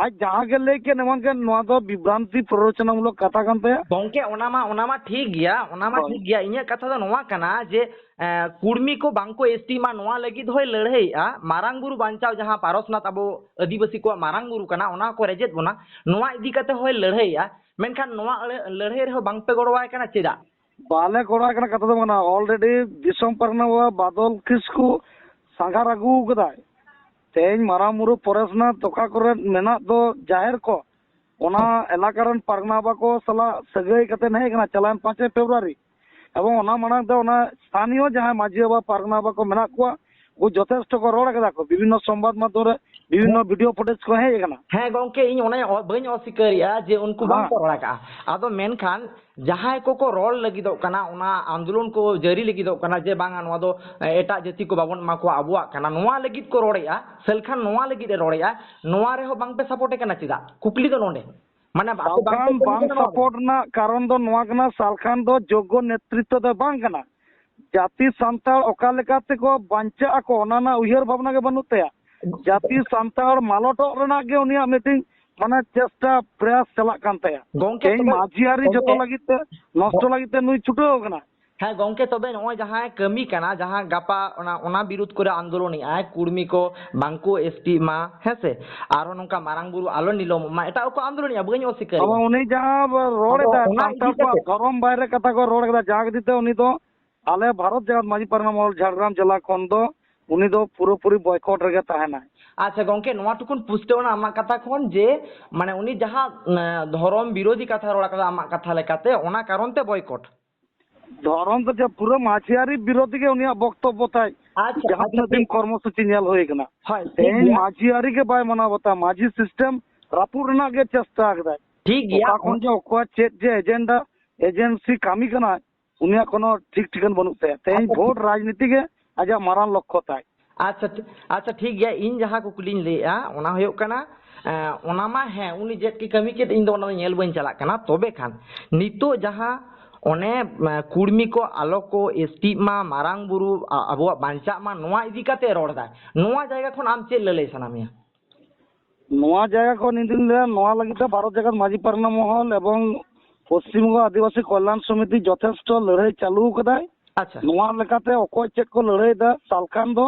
ᱟᱡ ᱡᱟᱦᱟᱸ ᱜᱮ ᱞᱟᱹᱭ ᱠᱮᱫ, ᱮᱢᱚᱱ ᱜᱮ ᱱᱚᱣᱟ ᱫᱚ ᱵᱤᱵᱷᱨᱟᱱᱛᱤ ᱯᱨᱚᱨᱚᱪᱚᱱᱟᱢᱩᱞᱚᱠ ᱠᱟᱛᱷᱟ ᱠᱟᱱ ᱛᱟᱭᱟ᱾ ᱜᱚᱝᱠᱮ, ᱚᱱᱟ ᱢᱟ, ᱚᱱᱟ ᱢᱟ ᱴᱷᱤᱠ ᱜᱮᱭᱟ, ᱚᱱᱟ ᱢᱟ ᱦᱳᱭ᱾ ᱴᱷᱤᱠ ᱜᱮᱭᱟ᱾ ᱤᱧᱟᱹᱜ ᱠᱟᱛᱷᱟ ᱫᱚ ᱱᱚᱣᱟ ᱠᱟᱱᱟ ᱡᱮ, ᱮᱸ, ᱠᱩᱲᱢᱤ ᱠᱚ ᱵᱟᱝ ᱠᱚ ᱮᱥ ᱴᱤ ᱢᱟ, ᱱᱚᱣᱟ ᱞᱟᱹᱜᱤᱫ ᱦᱚᱸᱭ ᱞᱟᱹᱲᱦᱟᱹᱭᱮᱜᱼᱟ᱾ ᱢᱟᱨᱟᱝ ᱵᱩᱨᱩ ᱵᱟᱧᱪᱟᱣ ᱡᱟᱦᱟᱸ ᱯᱟᱨᱚᱥᱱᱟᱛᱷ ᱟᱵᱚ ᱟᱹᱫᱤᱵᱟᱹᱥᱤ ᱠᱚᱣᱟᱜ ᱢᱟᱨᱟᱝ ᱵᱩᱨᱩ ᱠᱟᱱᱟ, ᱚᱱᱟ ᱠᱚ ᱨᱮᱡᱮᱫ ᱵᱚᱱᱟ, ᱱᱚᱣᱟ ᱤᱫᱤ ᱠᱟᱛᱮ ᱦᱚᱸᱭ ᱞᱟᱹᱲᱦᱟᱹᱭᱮᱜᱼᱟ᱾ ᱢᱮᱱᱠᱷᱟᱱ ᱱᱚᱣᱟ ᱟᱹᱲᱟᱹ-, ᱞᱟᱹᱲᱦᱟᱹᱭ ᱨᱮᱦᱚᱸ ᱵᱟᱝ ᱯᱮ ᱜᱚᱲᱚᱣᱟᱭ ᱠᱟᱱᱟ, ᱪᱮᱫᱟᱜ? ᱵᱟᱞᱮ ᱜᱚᱲᱚᱣᱟᱭ ᱠᱟᱱᱟ, ᱠᱟᱛᱷᱟ ᱫᱚ ᱵᱟᱝ ᱠᱟᱱᱟ᱾ Already ᱫᱤᱥᱚᱢ ᱯᱟᱨᱜᱟᱱᱟ ᱵᱟᱵᱟ ᱵᱟᱫᱚᱞ ᱠᱤᱥᱠᱩ ᱥᱟᱸᱜᱷᱟᱨ ᱟᱹᱜᱩ ᱠᱟᱫᱟᱭ᱾ ᱛᱮᱦᱮᱧ ᱢᱟᱨᱟᱝ ᱵᱩᱨᱩ ᱯᱚᱨᱮᱥᱱᱟᱛᱷ ᱚᱠᱟ ᱠᱚᱨᱮ ᱢᱮᱱᱟᱜ ᱫᱚ ᱡᱟᱦᱮᱨ ᱠᱚ, ᱚᱱᱟ ᱮᱞᱟᱠᱟ ᱨᱮᱱ ᱯᱟᱨᱜᱟᱱᱟ ᱵᱟᱵᱟ ᱠᱚ ᱥᱟᱞᱟᱜ ᱥᱟᱹᱜᱟᱹᱭ ᱠᱟᱛᱮ ᱦᱮᱡ ᱠᱟᱱᱟ ᱪᱟᱞᱟᱣᱮᱱ ᱯᱟᱸᱪᱮᱭ ᱯᱷᱮᱵᱽᱨᱩᱣᱟᱨᱤ᱾ ᱮᱵᱚᱝ ᱚᱱᱟ ᱢᱟᱲᱟᱝ ᱛᱮ ᱚᱱᱟ ᱥᱛᱷᱟᱱᱤᱭᱚ ᱡᱟᱦᱟᱸᱭ ᱢᱟᱹᱡᱷᱤ ᱵᱟᱵᱟ, ᱯᱟᱨᱜᱟᱱᱟ ᱵᱟᱵᱟ ᱠᱚ ᱢᱮᱱᱟᱜ ᱠᱚᱣᱟ, ᱩᱱᱠᱩ ᱡᱚᱛᱷᱮᱥᱴᱚ ᱠᱚ ᱨᱚᱲ ᱠᱟᱫᱟ ᱠᱚ, ᱵᱤᱵᱷᱤᱱᱱᱚ ᱥᱚᱢᱵᱟᱫ ᱢᱟᱫᱽᱫᱷᱚᱢ ᱨᱮ, ᱵᱤᱵᱷᱤᱱᱱᱚ ᱵᱷᱤᱰᱤᱭᱳ ᱯᱷᱩᱴᱮᱡᱽ ᱠᱚ ᱦᱮᱡ ᱟᱠᱟᱱᱟ᱾ ᱦᱮᱸ ᱜᱚᱝᱠᱮ, ᱤᱧ ᱚᱱᱮ ᱚ-, ᱵᱟᱹᱧ ᱚᱥᱤᱠᱟᱹᱨᱮᱜᱼᱟ ᱡᱮ ᱩᱱᱠᱩ ᱵᱟᱝ ᱦᱮᱸ᱾ ᱠᱚ ᱨᱚᱲ ᱟᱠᱟᱜᱼᱟ᱾ ᱟᱫᱚ ᱢᱮᱱᱠᱷᱟᱱ ᱡᱟᱦᱟᱸᱭ ᱠᱚᱠᱚ ᱨᱚᱲ ᱞᱟᱹᱜᱤᱫᱚᱜ ᱠᱟᱱᱟ, ᱚᱱᱟ ᱟᱱᱫᱳᱞᱚᱱ ᱠᱚ ᱡᱟᱹᱨᱤ ᱞᱟᱹᱜᱤᱫᱚᱜ ᱠᱟᱱᱟ ᱡᱮ ᱵᱟᱝᱟ, ᱱᱚᱣᱟ ᱫᱚ ᱮᱴᱟᱜ ᱡᱟᱹᱛᱤ ᱠᱚ ᱵᱟᱵᱚᱱ ᱮᱢᱟ ᱠᱚᱣᱟ, ᱟᱵᱚᱣᱟᱜ ᱠᱟᱱᱟ, ᱱᱚᱣᱟ ᱞᱟᱹᱜᱤᱫ ᱠᱚ ᱨᱚᱲᱮᱜᱼᱟ, ᱥᱟᱞᱠᱷᱟᱱ ᱱᱚᱣᱟ ᱞᱟᱹᱜᱤᱫ ᱮ ᱨᱚᱲᱮᱜᱼᱟ, ᱱᱚᱣᱟ ᱨᱮᱦᱚᱸ ᱵᱟᱝ ᱯᱮ ᱥᱟᱯᱳᱨᱴ ᱮ ᱠᱟᱱᱟ ᱪᱮᱫᱟᱜ? ᱠᱩᱠᱞᱤ ᱫᱚ ᱱᱚᱰᱮ᱾ ᱢᱟᱱᱮ ᱵᱟᱯᱮ, ᱵᱟᱯᱮ ᱥᱟᱞᱠᱷᱟᱱ ᱠᱩᱞᱤ ᱵᱟᱝ ᱠᱟᱱᱟ ᱱᱚᱣᱟ ᱫᱚ᱾ ᱥᱟᱯᱳᱨᱴ ᱨᱮᱱᱟᱜ ᱠᱟᱨᱚᱱ ᱫᱚ ᱱᱚᱣᱟ ᱠᱟᱱᱟ, ᱥᱟᱞᱠᱷᱟᱱ ᱫᱚ ᱡᱳᱜᱽᱜᱚ ᱱᱮᱛᱨᱤᱛᱛᱚ ᱫᱚ ᱵᱟᱝ ᱠᱟᱱᱟ᱾ ᱡᱟᱹᱛᱤ ᱥᱟᱱᱛᱟᱲ ᱚᱠᱟ ᱞᱮᱠᱟ ᱛᱮᱠᱚ ᱵᱟᱧᱪᱟᱜ ᱟᱠᱚ, ᱚᱱᱟ ᱨᱮᱱᱟᱜ ᱩᱭᱦᱟᱹᱨ ᱵᱷᱟᱵᱽᱱᱟ ᱜᱮ ᱵᱟᱹᱱᱩᱜ ᱛᱟᱭᱟ᱾ ᱡᱟᱹᱛᱤ ᱥᱟᱱᱛᱟᱲ ᱢᱟᱞᱚᱴᱚᱜ ᱨᱮᱱᱟᱜ ᱜᱮ ᱩᱱᱤᱭᱟᱜ ᱢᱤᱫᱴᱤᱝ, ᱢᱟᱱᱮ, ᱪᱮᱥᱴᱟ, ᱯᱨᱚᱭᱟᱥ ᱪᱟᱞᱟᱜ ᱠᱟᱱ ᱛᱟᱭᱟ᱾ ᱜᱚᱝᱠᱮ, ᱛᱮᱦᱮᱧ ᱛᱚᱵᱮ, ᱢᱟᱹᱡᱷᱤ ᱟᱹᱨᱤ ᱡᱚᱛᱚ ᱜᱚᱝᱠᱮ, ᱞᱟᱹᱜᱤᱫ ᱛᱮ, ᱱᱚᱥᱴᱚ ᱞᱟᱹᱜᱤᱫ ᱛᱮ ᱱᱩᱭ ᱪᱷᱩᱴᱟᱹᱣ ᱟᱠᱟᱱᱟ᱾ ᱦᱮᱸ ᱜᱚᱝᱠᱮ, ᱛᱚᱵᱮ ᱱᱚᱜᱼᱚᱭ ᱡᱟᱦᱟᱸᱭ ᱠᱟᱹᱢᱤ ᱠᱟᱱᱟ, ᱡᱟᱦᱟᱸ ᱜᱟᱯᱟ ᱚᱱᱟ, ᱚᱱᱟ ᱵᱤᱨᱩᱫᱽ ᱠᱚᱨᱮ ᱟᱱᱫᱳᱞᱚᱱᱮᱜᱼᱟᱭ, ᱠᱩᱲᱢᱤ ᱠᱚ ᱵᱟᱝᱠᱚ ᱮᱥ ᱴᱤ ᱢᱟ, ᱦᱮᱸ ᱥᱮ, ᱟᱨᱦᱚᱸ ᱱᱚᱝᱠᱟ ᱢᱟᱨᱟᱝ ᱵᱩᱨᱩ ᱟᱞᱚ ᱱᱤᱞᱚᱢᱚᱜ ᱢᱟ, ᱮᱴᱟᱜ ᱠᱚ ᱟᱱᱫᱳᱞᱚᱱᱮᱜᱼᱟ, ᱵᱟᱹᱧ ᱚᱥᱤᱠᱟᱹᱨᱮᱜᱼᱟ᱾ ᱟᱵᱚ ᱩᱱᱤ ᱡᱟᱦᱟᱸ ᱨᱚᱲ ᱟᱫᱚ ᱮᱫᱟᱭ, ᱚᱱᱟ ᱥᱟᱱᱛᱟᱲ ᱤᱫᱤ ᱠᱚᱣᱟᱜ ᱠᱟᱛᱮ ᱫᱷᱚᱨᱚᱢ ᱵᱟᱭᱨᱮ ᱠᱟᱛᱷᱟ ᱠᱚ ᱨᱚᱲ ᱠᱮᱫᱟ, ᱡᱟᱦᱟᱸ ᱠᱷᱟᱹᱛᱤᱨ ᱛᱮ ᱩᱱᱤ ᱫᱚ ᱟᱞᱮ ᱵᱷᱟᱨᱚᱛ ᱡᱟᱠᱟᱛ ᱢᱟᱹᱡᱷᱤ ᱯᱟᱨᱜᱟᱱᱟ ᱢᱚᱦᱚᱞ ᱡᱷᱟᱲᱜᱨᱟᱢ ᱡᱮᱞᱟ ᱠᱷᱚᱱ ᱫᱚ ᱩᱱᱤ ᱫᱚ ᱯᱩᱨᱟᱹᱯᱩᱨᱤ ᱵᱚᱭᱠᱚᱴ ᱨᱮᱜᱮ ᱛᱟᱦᱮᱱᱟᱭ᱾ ᱟᱪᱪᱷᱟ ᱜᱚᱝᱠᱮ, ᱱᱚᱣᱟ ᱴᱩᱠᱩᱱ ᱯᱩᱥᱴᱟᱹᱣ ᱮᱱᱟ ᱟᱢᱟᱜ ᱠᱟᱛᱷᱟ ᱠᱷᱚᱱ ᱡᱮ, ᱢᱟᱱᱮ, ᱩᱱᱤ ᱡᱟᱦᱟᱸ, ᱮᱸ, ᱫᱷᱚᱨᱚᱢ ᱵᱤᱨᱳᱫᱷᱤ ᱠᱟᱛᱷᱟ ᱨᱚᱲ ᱠᱟᱫᱟ ᱟᱢᱟᱜ ᱠᱟᱛᱷᱟ ᱞᱮᱠᱟᱛᱮ, ᱚᱱᱟ ᱠᱟᱨᱚᱱ ᱛᱮ ᱵᱚᱭᱠᱚᱴ᱾ ᱫᱷᱚᱨᱚᱢ ᱫᱚ ᱡᱮ ᱯᱩᱨᱟᱹ ᱢᱟᱹᱡᱷᱤ ᱟᱹᱨᱤ ᱵᱤᱨᱳᱫᱷᱤ ᱜᱮ ᱩᱱᱤᱭᱟᱜ ᱵᱚᱠᱛᱚᱵᱵᱚ ᱛᱟᱭ᱾ ᱟᱪᱪᱷᱟ, ᱡᱟᱦᱟᱸ ᱟᱪᱪᱷᱟ, ᱛᱤᱱᱟᱹᱜ ᱫᱤᱱ ᱴᱷᱤᱠ᱾ ᱠᱚᱨᱢᱚᱥᱩᱪᱤ ᱧᱮᱞ ᱦᱩᱭ ᱠᱟᱱᱟ, ᱦᱳᱭ, ᱴᱷᱤᱠ ᱛᱮᱦᱮᱧ ᱜᱮᱭᱟ᱾ ᱢᱟᱹᱡᱷᱤ ᱟᱹᱨᱤ ᱜᱮ ᱵᱟᱭ ᱢᱟᱱᱟᱣ ᱵᱟᱛᱟᱣᱟ, ᱢᱟᱹᱡᱷᱤ ᱥᱤᱥᱴᱮᱢ ᱨᱟᱹᱯᱩᱫ ᱨᱮᱱᱟᱜ ᱜᱮ ᱪᱮᱥᱴᱟ ᱠᱮᱫᱟᱭ᱾ ᱴᱷᱤᱠ ᱜᱮᱭᱟ᱾ ᱚᱠᱟ ᱠᱷᱚᱱ ᱡᱮ ᱚᱠᱚᱭ ᱪᱮᱫ ᱡᱮ ᱮᱡᱮᱱᱰᱟ, ᱮᱡᱮᱱᱥᱤ ᱠᱟᱹᱢᱤ ᱠᱟᱱᱟ, ᱩᱱᱤᱭᱟᱜ ᱠᱳᱱᱳ ᱴᱷᱤᱠ ᱴᱷᱤᱠᱟᱹᱱ ᱵᱟᱹᱱᱩᱜ ᱛᱟᱭᱟ᱾ ᱛᱮᱦᱮᱧ ᱟᱪᱪᱷᱟ, ᱵᱷᱳᱴ ᱨᱟᱡᱽᱱᱤᱛᱤ ᱜᱮ ᱟᱡᱟᱜ ᱢᱟᱨᱟᱝ ᱞᱚᱠᱠᱷᱚ ᱛᱟᱭ᱾ ᱟᱪᱪᱷᱟ, ᱴᱷᱤ-, ᱟᱪᱪᱷᱟ, ᱴᱷᱤᱠ ᱜᱮᱭᱟ᱾ ᱤᱧ ᱡᱟᱦᱟᱸ ᱠᱩᱠᱞᱤᱧ ᱞᱟᱹᱭᱮᱫᱼᱟ, ᱚᱱᱟ ᱦᱩᱭᱩᱜ ᱠᱟᱱᱟ, ᱮᱸ, ᱚᱱᱟ ᱢᱟ ᱦᱮᱸ, ᱩᱱᱤ ᱪᱮᱫ ᱠᱚ ᱠᱟᱹᱢᱤ ᱠᱮᱫ, ᱤᱧ ᱫᱚ ᱚᱱᱟ ᱫᱚ ᱧᱮᱞ ᱵᱟᱹᱧ ᱪᱟᱞᱟᱜ ᱠᱟᱱᱟ᱾ ᱛᱚᱵᱮ ᱠᱷᱟᱱ ᱱᱤᱛᱚᱜ ᱡᱟᱦᱟᱸ ᱚᱱᱮ, ᱮᱸ, ᱠᱩᱲᱢᱤ ᱠᱚ ᱟᱞᱚ ᱠᱚ ᱮᱥᱴᱤᱜ ᱢᱟ, ᱢᱟᱨᱟᱝ ᱵᱩᱨᱩ ᱟ-, ᱟᱵᱚᱣᱟᱜ ᱵᱟᱧᱪᱟᱜ ᱢᱟ, ᱱᱚᱣᱟ ᱤᱫᱤ ᱠᱟᱛᱮ ᱨᱚᱲ ᱫᱟᱭ, ᱱᱚᱣᱟ ᱡᱟᱭᱜᱟ ᱠᱷᱚᱱ ᱟᱢ ᱪᱮᱫ ᱞᱟᱹᱞᱟᱹᱭ ᱥᱟᱱᱟ ᱢᱮᱭᱟ? ᱱᱚᱣᱟ ᱡᱟᱭᱜᱟ ᱠᱷᱚᱱ ᱤᱧ ᱫᱩᱧ ᱞᱟᱹᱭᱟ, ᱱᱚᱣᱟ ᱞᱟᱹᱜᱤᱫ ᱛᱮ ᱵᱷᱟᱨᱚᱛ ᱡᱟᱠᱟᱛ ᱢᱟᱹᱡᱷᱤ ᱯᱟᱨᱜᱟᱱᱟ ᱢᱚᱦᱚᱞ ᱮᱵᱚᱝ ᱯᱚᱥᱪᱤᱢ ᱵᱚᱝᱜᱚ ᱟᱹᱫᱤᱵᱟᱹᱥᱤ ᱠᱚᱞᱭᱟᱱ ᱥᱚᱢᱤᱛᱤ ᱡᱚᱛᱷᱮᱥᱴᱚ ᱞᱟᱹᱲᱦᱟᱹᱭ ᱪᱟᱹᱞᱩ ᱟᱠᱟᱫᱟᱭ᱾ ᱟᱪᱪᱷᱟ᱾ ᱱᱚᱣᱟ ᱞᱮᱠᱟᱛᱮ ᱚᱠᱚᱭ ᱪᱮᱫ ᱠᱚ ᱞᱟᱹᱲᱦᱟᱹᱭ ᱮᱫᱟ, ᱥᱟᱞᱠᱷᱟᱱ ᱫᱚ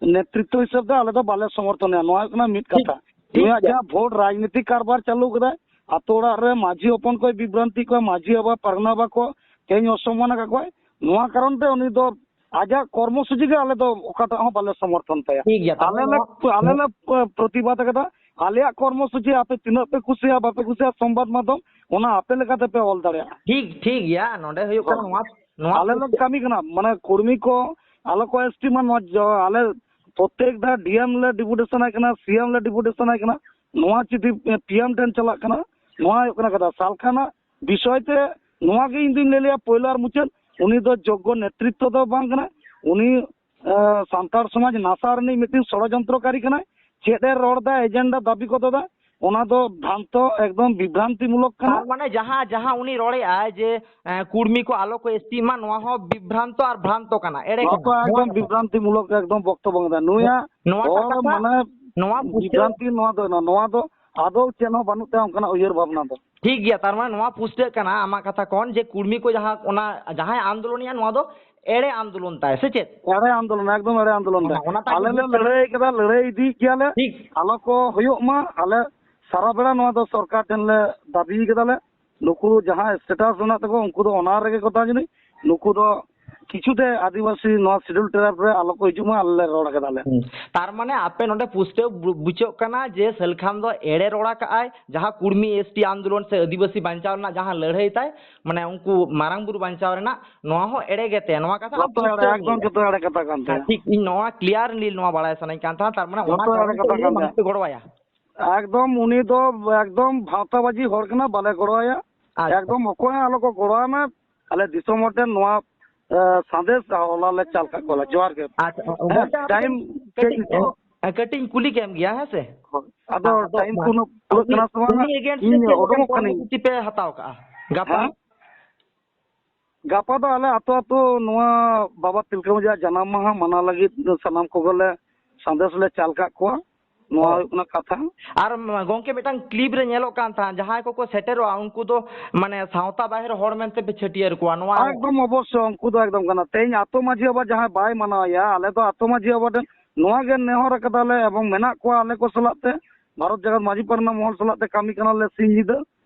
ᱱᱮᱛᱨᱤᱛᱵ ᱦᱤᱥᱟᱹᱵ ᱛᱮ ᱟᱞᱮ ᱫᱚ ᱵᱟᱞᱮ ᱥᱚᱢᱚᱨᱛᱷᱚᱱᱮᱭᱟ᱾ ᱱᱚᱣᱟ ᱦᱩᱭᱩᱜ ᱠᱟᱱᱟ ᱢᱤᱫ ᱴᱷᱤᱠ, ᱠᱟᱛᱷᱟ᱾ ᱴᱷᱤᱠ ᱱᱩᱭᱟᱜ ᱜᱮᱭᱟ᱾ ᱡᱟᱦᱟᱸ ᱵᱷᱳᱴ ᱨᱟᱡᱽᱱᱤᱛᱤ ᱠᱟᱨᱵᱟᱨ ᱪᱟᱹᱞᱩ ᱠᱟᱫᱟᱭ, ᱟᱛᱳ ᱚᱲᱟᱜ ᱨᱮ ᱢᱟᱹᱡᱷᱤ ᱦᱚᱯᱚᱱ ᱠᱚᱭ ᱵᱤᱵᱷᱨᱟᱱᱛᱤ ᱠᱚᱣᱟ, ᱢᱟᱹᱡᱷᱤ ᱵᱟᱵᱟ, ᱯᱟᱨᱜᱟᱱᱟ ᱵᱟᱵᱟ ᱠᱚ ᱛᱮᱦᱮᱧ ᱚᱥᱚᱢᱢᱟᱱ ᱟᱠᱟᱫ ᱠᱚᱣᱟᱭ᱾ ᱱᱚᱣᱟ ᱠᱟᱨᱚᱱ ᱛᱮ ᱩᱱᱤ ᱫᱚ ᱟᱡᱟᱜ ᱠᱚᱨᱢᱚ ᱥᱩᱪᱤ ᱜᱮ ᱟᱞᱮ ᱫᱚ ᱚᱠᱟᱴᱟᱜ ᱦᱚᱸ ᱵᱟᱞᱮ ᱥᱚᱢᱚᱨᱛᱷᱚᱱ ᱛᱟᱭᱟ᱾ ᱴᱷᱤᱠ ᱜᱮᱭᱟ, ᱛᱟᱦᱞᱮ ᱟᱞᱮ ᱞᱮ, ᱱᱚᱣᱟ ᱟᱞᱮ ᱞᱮ ᱯᱨᱚᱛᱤᱵᱟᱫ ᱟᱠᱟᱫᱟ᱾ ᱟᱞᱮᱭᱟᱜ ᱠᱚᱨᱢᱚ ᱥᱩᱪᱤ ᱟᱯᱮ ᱛᱤᱱᱟᱹᱜ ᱯᱮ ᱠᱩᱥᱤᱭᱟᱜᱼᱟ, ᱵᱟᱯᱮ ᱠᱩᱥᱤᱭᱟᱜᱼᱟ, ᱥᱚᱢᱵᱟᱫ ᱢᱟᱫᱽᱫᱷᱚᱢ ᱚᱱᱟ ᱟᱯᱮ ᱞᱮᱠᱟ ᱛᱮᱯᱮ ᱚᱞ ᱫᱟᱲᱮᱭᱟᱜᱼᱟ᱾ ᱴᱷᱤᱠ, ᱴᱷᱤᱠ ᱜᱮᱭᱟ᱾ ᱱᱚᱰᱮ ᱦᱩᱭᱩᱜ ᱠᱟᱱᱟ ᱱᱚᱣᱟ, ᱱᱚᱣᱟ ᱟᱞᱮ ᱞᱮ ᱠᱟᱹᱢᱤ ᱠᱟᱱᱟ, ᱢᱟᱱᱮ ᱠᱩᱲᱢᱤ ᱠᱚ ᱟᱞᱚ ᱠᱚ ᱮᱥᱴᱤ ᱢᱟ, ᱱᱚᱣᱟ ᱡᱚ-, ᱟᱞᱮ ᱯᱨᱚᱛᱮᱠ ᱫᱷᱟᱣ ᱰᱤ ᱮᱢ ᱞᱮ ᱰᱮᱯᱩᱴᱮᱥᱚᱱ ᱟᱭ ᱠᱟᱱᱟ, ᱥᱤ ᱮᱢ ᱞᱮ ᱰᱮᱯᱩᱴᱮᱥᱚᱱ ᱟᱭ ᱠᱟᱱᱟ, ᱱᱚᱣᱟ ᱪᱤᱴᱷᱤ ᱯᱤ ᱮᱢ ᱴᱷᱮᱱ ᱪᱟᱞᱟᱜ ᱠᱟᱱᱟ᱾ ᱱᱚᱣᱟ ᱦᱩᱭᱩᱜ ᱠᱟᱱᱟ ᱠᱟᱛᱷᱟ᱾ ᱥᱟᱞᱠᱷᱟᱱᱟᱜ ᱵᱤᱥᱚᱭ ᱛᱮ ᱱᱚᱣᱟ ᱜᱮ ᱤᱧ ᱫᱩᱧ ᱞᱟᱹᱭ ᱞᱮᱭᱟ, ᱯᱳᱭᱞᱳ ᱟᱨ ᱢᱩᱪᱟᱹᱫ, ᱩᱱᱤ ᱫᱚ ᱡᱳᱜᱽᱜᱚ ᱱᱮᱛᱨᱤᱛᱵᱚ ᱫᱚ ᱵᱟᱝ ᱠᱟᱱᱟᱭ᱾ ᱩᱱᱤ, ᱮ, ᱥᱟᱱᱛᱟᱲ ᱥᱚᱢᱟᱡᱽ ᱱᱟᱥᱟᱣ ᱨᱤᱱᱤᱡ ᱢᱤᱫᱴᱤᱱ ᱥᱚᱲᱚᱡᱚᱱᱛᱨᱚᱠᱟᱨᱤ ᱠᱟᱱᱟᱭ᱾ ᱪᱮᱫ ᱮ ᱨᱚᱲ ᱫᱟ, ᱮᱡᱮᱱᱰᱟ ᱫᱟᱹᱵᱤ ᱠᱚ ᱫᱚᱦᱚ ᱫᱟ, ᱚᱱᱟ ᱫᱚ ᱵᱷᱨᱟᱱᱛᱚ, ᱮᱠᱫᱚᱢ ᱵᱤᱵᱷᱨᱟᱱᱛᱤᱢᱩᱞᱚᱠ ᱠᱟᱱᱟ᱾ ᱛᱟᱨ ᱢᱟᱱᱮ ᱡᱟᱦᱟᱸ, ᱡᱟᱦᱟᱸ ᱩᱱᱤ ᱨᱚᱲᱮᱜᱼᱟᱭ ᱡᱮ, ᱮ, ᱠᱩᱲᱢᱤ ᱠᱚ ᱟᱞᱚ ᱠᱚ ᱮᱥᱴᱤᱜ ᱢᱟ, ᱱᱚᱣᱟ ᱦᱚᱸ ᱵᱤᱵᱷᱨᱟᱱᱛᱚ ᱟᱨ ᱵᱷᱨᱟᱱᱛᱚ ᱠᱟᱱᱟ, ᱮᱲᱮ ᱱᱚᱣᱟ ᱠᱟᱱᱟ, ᱛᱚ ᱱᱚᱣᱟ ᱮᱠᱫᱚᱢ ᱠᱟᱛᱷᱟ᱾ ᱵᱤᱵᱷᱨᱟᱱᱛᱤᱢᱩᱞᱚᱠ ᱮᱠᱫᱚᱢ ᱵᱚᱠᱛᱚᱵᱚ ᱠᱟᱱᱟ᱾ ᱱᱩᱭᱟᱜ ᱱᱚᱣᱟᱴᱟᱜ ᱦᱚᱲ ᱠᱟᱛᱷᱟ, ᱢᱟᱱᱮ ᱱᱚᱣᱟ ᱯᱩᱥᱴᱟᱹᱣ ᱵᱤᱵᱷᱨᱟᱱᱛᱤ ᱱᱚᱣᱟ ᱫᱚ, ᱱᱚᱣᱟ ᱫᱚ ᱟᱫᱚ ᱪᱮᱫ ᱦᱚᱸ ᱵᱟᱹᱱᱩᱜ ᱛᱟᱭᱟ ᱚᱱᱠᱟᱱᱟᱜ ᱩᱭᱦᱟᱹᱨ ᱵᱷᱟᱵᱽᱱᱟ ᱫᱚ᱾ ᱴᱷᱤᱠ ᱜᱮᱭᱟ, ᱛᱟᱨ ᱢᱟᱱᱮ ᱱᱚᱣᱟ ᱯᱩᱥᱴᱟᱹᱜ ᱠᱟᱱᱟ ᱟᱢᱟᱜ ᱠᱟᱛᱷᱟ ᱠᱷᱚᱱ ᱡᱮ ᱠᱩᱲᱢᱤ ᱠᱚ ᱡᱟᱦᱟᱸ ᱚᱱᱟ ᱡᱟᱦᱟᱸᱭ ᱟᱱᱫᱳᱞᱚᱱᱮᱜᱼᱟ, ᱱᱚᱣᱟ ᱫᱚ ᱮᱲᱮ ᱟᱱᱫᱳᱞᱚᱱ ᱛᱟᱭ, ᱥᱮ ᱪᱮᱫ? ᱮᱲᱮ ᱟᱱᱫᱳᱞᱚᱱ, ᱮᱠᱫᱚᱢ ᱮᱲᱮ ᱟᱱᱫᱳᱞᱚᱱ ᱛᱟᱭ᱾ ᱚᱱᱟ, ᱚᱱᱟᱴᱟᱜ ᱟᱞᱮ ᱜᱮ ᱞᱮ ᱵᱩᱡᱽ ᱠᱟᱱᱟ᱾ ᱞᱟᱹᱲᱦᱟᱹᱭ ᱠᱟᱫᱟ, ᱞᱟᱹᱲᱦᱟᱹᱭ ᱤᱫᱤᱭᱮᱫ ᱜᱮᱭᱟᱞᱮ᱾ ᱴᱷᱤᱠ᱾ ᱟᱞᱚ ᱠᱚ ᱦᱩᱭᱩᱜ ᱢᱟ, ᱟᱞᱮ ᱥᱟᱨᱟ ᱵᱮᱲᱟ ᱱᱚᱣᱟ ᱫᱚ ᱥᱚᱨᱠᱟᱨ ᱴᱷᱮᱱ ᱞᱮ ᱫᱟᱹᱵᱤ ᱠᱟᱫᱟᱞᱮ᱾ ᱱᱩᱠᱩ ᱡᱟᱦᱟᱸ status ᱢᱮᱱᱟᱜ ᱛᱟᱠᱚᱣᱟ, ᱩᱱᱠᱩ ᱫᱚ ᱚᱱᱟ ᱨᱮᱜᱮ ᱠᱚ ᱛᱟᱦᱮᱸ ᱡᱟᱹᱱᱤᱡ᱾ ᱱᱩᱠᱩ ᱫᱚ ᱠᱤᱪᱷᱩ ᱛᱮ ᱟᱹᱫᱤᱵᱟᱹᱥᱤ ᱱᱚᱣᱟ Scheduled Tribe ᱨᱮ ᱟᱞᱚ ᱠᱚ ᱦᱤᱡᱩᱜ ᱢᱟ, ᱟᱞᱮ ᱞᱮ ᱨᱚᱲ ᱠᱟᱫᱟᱞᱮ᱾ ᱦᱩᱸ᱾ ᱛᱟᱨ ᱢᱟᱱᱮ ᱟᱯᱮ ᱱᱚᱰᱮ ᱯᱩᱥᱴᱟᱹᱣ ᱵᱩ-, ᱵᱩᱡᱷᱟᱹᱜ ᱠᱟᱱᱟ ᱡᱮ ᱥᱟᱞᱠᱷᱟᱱ ᱫᱚ ᱮᱲᱮ ᱨᱚᱲ ᱟᱠᱟᱜᱼᱟᱭ, ᱡᱟᱦᱟᱸ ᱠᱩᱲᱢᱤ ST ᱟᱱᱫᱳᱞᱚᱱ ᱥᱮ ᱟᱹᱫᱤᱵᱟᱹᱥᱤ ᱵᱟᱧᱪᱟᱣ ᱨᱮᱱᱟᱜ ᱡᱟᱦᱟᱸ ᱞᱟᱹᱲᱦᱟᱹᱭ ᱛᱟᱭ, ᱢᱟᱱᱮ ᱩᱱᱠᱩ ᱢᱟᱨᱟᱝ ᱵᱩᱨᱩ ᱵᱟᱧᱪᱟᱣ ᱨᱮᱱᱟᱜ, ᱱᱚᱣᱟ ᱦᱚᱸ ᱮᱲᱮ ᱜᱮ ᱛᱟᱭᱟ, ᱱᱚᱣᱟ ᱠᱟᱛᱷᱟ ᱟᱢ ᱡᱚᱛᱚ ᱮᱲᱮ, ᱯᱩᱥᱴᱟᱹᱣ ᱮᱢ ᱮᱠᱫᱚᱢ ᱞᱟᱹᱭᱫᱟ᱾ ᱡᱚᱛᱚ ᱮᱲᱮ ᱠᱟᱛᱷᱟ ᱠᱟᱱ ᱦᱮᱸ, ᱛᱟᱭᱟ᱾ ᱴᱷᱤᱠ, ᱤᱧ ᱱᱚᱣᱟ clearly ᱱᱚᱣᱟ ᱵᱟᱲᱟᱭ ᱥᱟᱱᱟᱧ ᱠᱟᱱ ᱛᱟᱦᱮᱸᱫ, ᱛᱟᱨ ᱢᱟᱱᱮ ᱚᱱᱟ ᱡᱚᱛᱚ ᱮᱲᱮ ᱠᱟᱨᱚᱱ ᱛᱮ ᱠᱟᱛᱷᱟ ᱩᱱᱤ ᱠᱟᱱ ᱵᱟᱝ ᱛᱟᱭᱟ᱾ ᱯᱮ ᱜᱚᱲᱚᱣᱟᱭᱟ᱾ ᱮᱠᱫᱚᱢ ᱩᱱᱤ ᱫᱚ ᱮᱠᱫᱚᱢ ᱵᱷᱟᱶᱛᱟᱵᱟᱡᱤ ᱦᱚᱲ ᱠᱟᱱᱟ, ᱵᱟᱞᱮ ᱜᱚᱲᱚᱣᱟᱭᱟ᱾ ᱟᱪᱪᱷᱟ᱾ ᱮᱠᱫᱚᱢ ᱚᱠᱚᱭ ᱦᱚᱸ ᱟᱞᱚ ᱠᱚ ᱜᱚᱲᱚᱣᱟᱭ ᱢᱟ᱾ ᱟᱞᱮ ᱫᱤᱥᱚᱢ ᱦᱚᱲ ᱴᱷᱮᱱ ᱱᱚᱣᱟ ᱮ, ᱥᱟᱸᱫᱮᱥ ᱦᱚᱞᱟ ᱞᱮ ᱪᱟᱞ ᱠᱟᱜ ᱠᱚᱣᱟ᱾ ᱡᱚᱦᱟᱨ ᱜᱮ᱾ ᱟᱪᱪᱷᱟ, ᱚ, ᱦᱮᱸ, ᱜᱚᱝᱠᱮ, ᱴᱟᱭᱤᱢ ᱪᱮᱫ ᱠᱟᱹᱴᱤᱡ, ᱠᱟᱹᱴᱤᱡ ᱤᱧ ᱠᱩᱞᱤ ᱠᱮᱢ ᱜᱮᱭᱟ, ᱦᱮᱸ ᱥᱮ? ᱦᱳᱭ᱾ ᱟᱫᱚ ᱟᱫᱚ ᱴᱟᱭᱤᱢ ᱢᱟ, ᱠᱚ ᱩᱱᱟᱹᱜ ᱯᱩᱨᱟᱹᱜ ᱩᱱᱤ, ᱠᱟᱱᱟ ᱥᱮ ᱵᱟᱝ ᱩᱱᱤ ᱦᱟᱸᱜ? against ᱨᱮ ᱤᱧ ᱪᱮᱫ ᱞᱮᱠᱟᱱ ᱩᱰᱩᱠᱚᱜ ᱠᱟᱹᱱᱟᱹᱧ᱾ ᱠᱚᱨᱢᱚᱥᱩᱪᱤ ᱯᱮ ᱦᱟᱛᱟᱣ ᱠᱟᱜᱼᱟ ᱜᱟᱯᱟ? ᱦᱮᱸ? ᱜᱟᱯᱟ ᱫᱚ ᱟᱞᱮ ᱟᱛᱳ ᱟᱛᱳ ᱱᱚᱣᱟ ᱵᱟᱵᱟ ᱛᱤᱞᱠᱟᱹ ᱢᱟᱹᱡᱷᱤᱭᱟᱜ ᱡᱟᱱᱟᱢ ᱢᱟᱦᱟ ᱢᱟᱱᱟᱣ ᱞᱟᱹᱜᱤᱫ ᱥᱟᱱᱟᱢ ᱠᱚᱜᱮ ᱞᱮ ᱥᱟᱸᱫᱮᱥ ᱞᱮ ᱪᱟᱞ ᱠᱟᱜ ᱠᱚᱣᱟ᱾ ᱱᱚᱣᱟ ᱚ᱾ ᱦᱩᱭᱩᱜ ᱠᱟᱱᱟ ᱠᱟᱛᱷᱟ᱾ ᱟᱨ ᱢ-, ᱜᱚᱝᱠᱮ, ᱢᱤᱫᱴᱟᱝ clip ᱨᱮ ᱧᱮᱞᱚᱜ ᱠᱟᱱ ᱛᱟᱦᱮᱸᱫ, ᱡᱟᱦᱟᱸᱭ ᱠᱚᱠᱚ ᱥᱮᱴᱮᱨᱚᱜᱼᱟ, ᱩᱱᱠᱩ ᱫᱚ, ᱢᱟᱱᱮ, ᱥᱟᱶᱛᱟ ᱵᱟᱦᱮᱨ ᱦᱚᱲ ᱢᱮᱱᱛᱮ ᱯᱮ ᱪᱷᱟᱹᱴᱭᱟᱹᱨ ᱠᱚᱣᱟ᱾ ᱱᱚᱣᱟ ᱮᱠᱫᱚᱢ ᱚᱵᱚᱥᱥᱳᱭ, ᱩᱱᱠᱩ ᱫᱚ ᱮᱠᱫᱚᱢ ᱠᱟᱱᱟ᱾ ᱛᱮᱦᱮᱧ ᱟᱛᱳ ᱢᱟᱹᱡᱷᱤ ᱵᱟᱵᱟ ᱡᱟᱦᱟᱸᱭ ᱵᱟᱭ ᱢᱟᱱᱟᱣᱮᱭᱟ, ᱟᱞᱮ ᱫᱚ ᱟᱛᱳ ᱢᱟᱹᱡᱷᱤ ᱵᱟᱵᱟ ᱴᱷᱮᱱ ᱱᱚᱣᱟ ᱜᱮ ᱱᱮᱦᱚᱨ ᱟᱠᱟᱫᱟᱞᱮ ᱮᱵᱚᱝ ᱢᱮᱱᱟᱜ ᱠᱚᱣᱟ ᱟᱞᱮ ᱠᱚ ᱥᱟᱞᱟᱜ ᱛᱮ, ᱵᱷᱟᱨᱚᱛ ᱡᱟᱠᱟᱛ ᱢᱟᱹᱡᱷᱤ ᱯᱟᱨᱜᱟᱱᱟ ᱢᱚᱦᱚᱞ ᱥᱟᱞᱟᱜ ᱛᱮ ᱠᱟᱹᱢᱤ ᱠᱟᱱᱟᱞᱮ ᱥᱤᱧ ᱧᱤᱫᱟᱹ᱾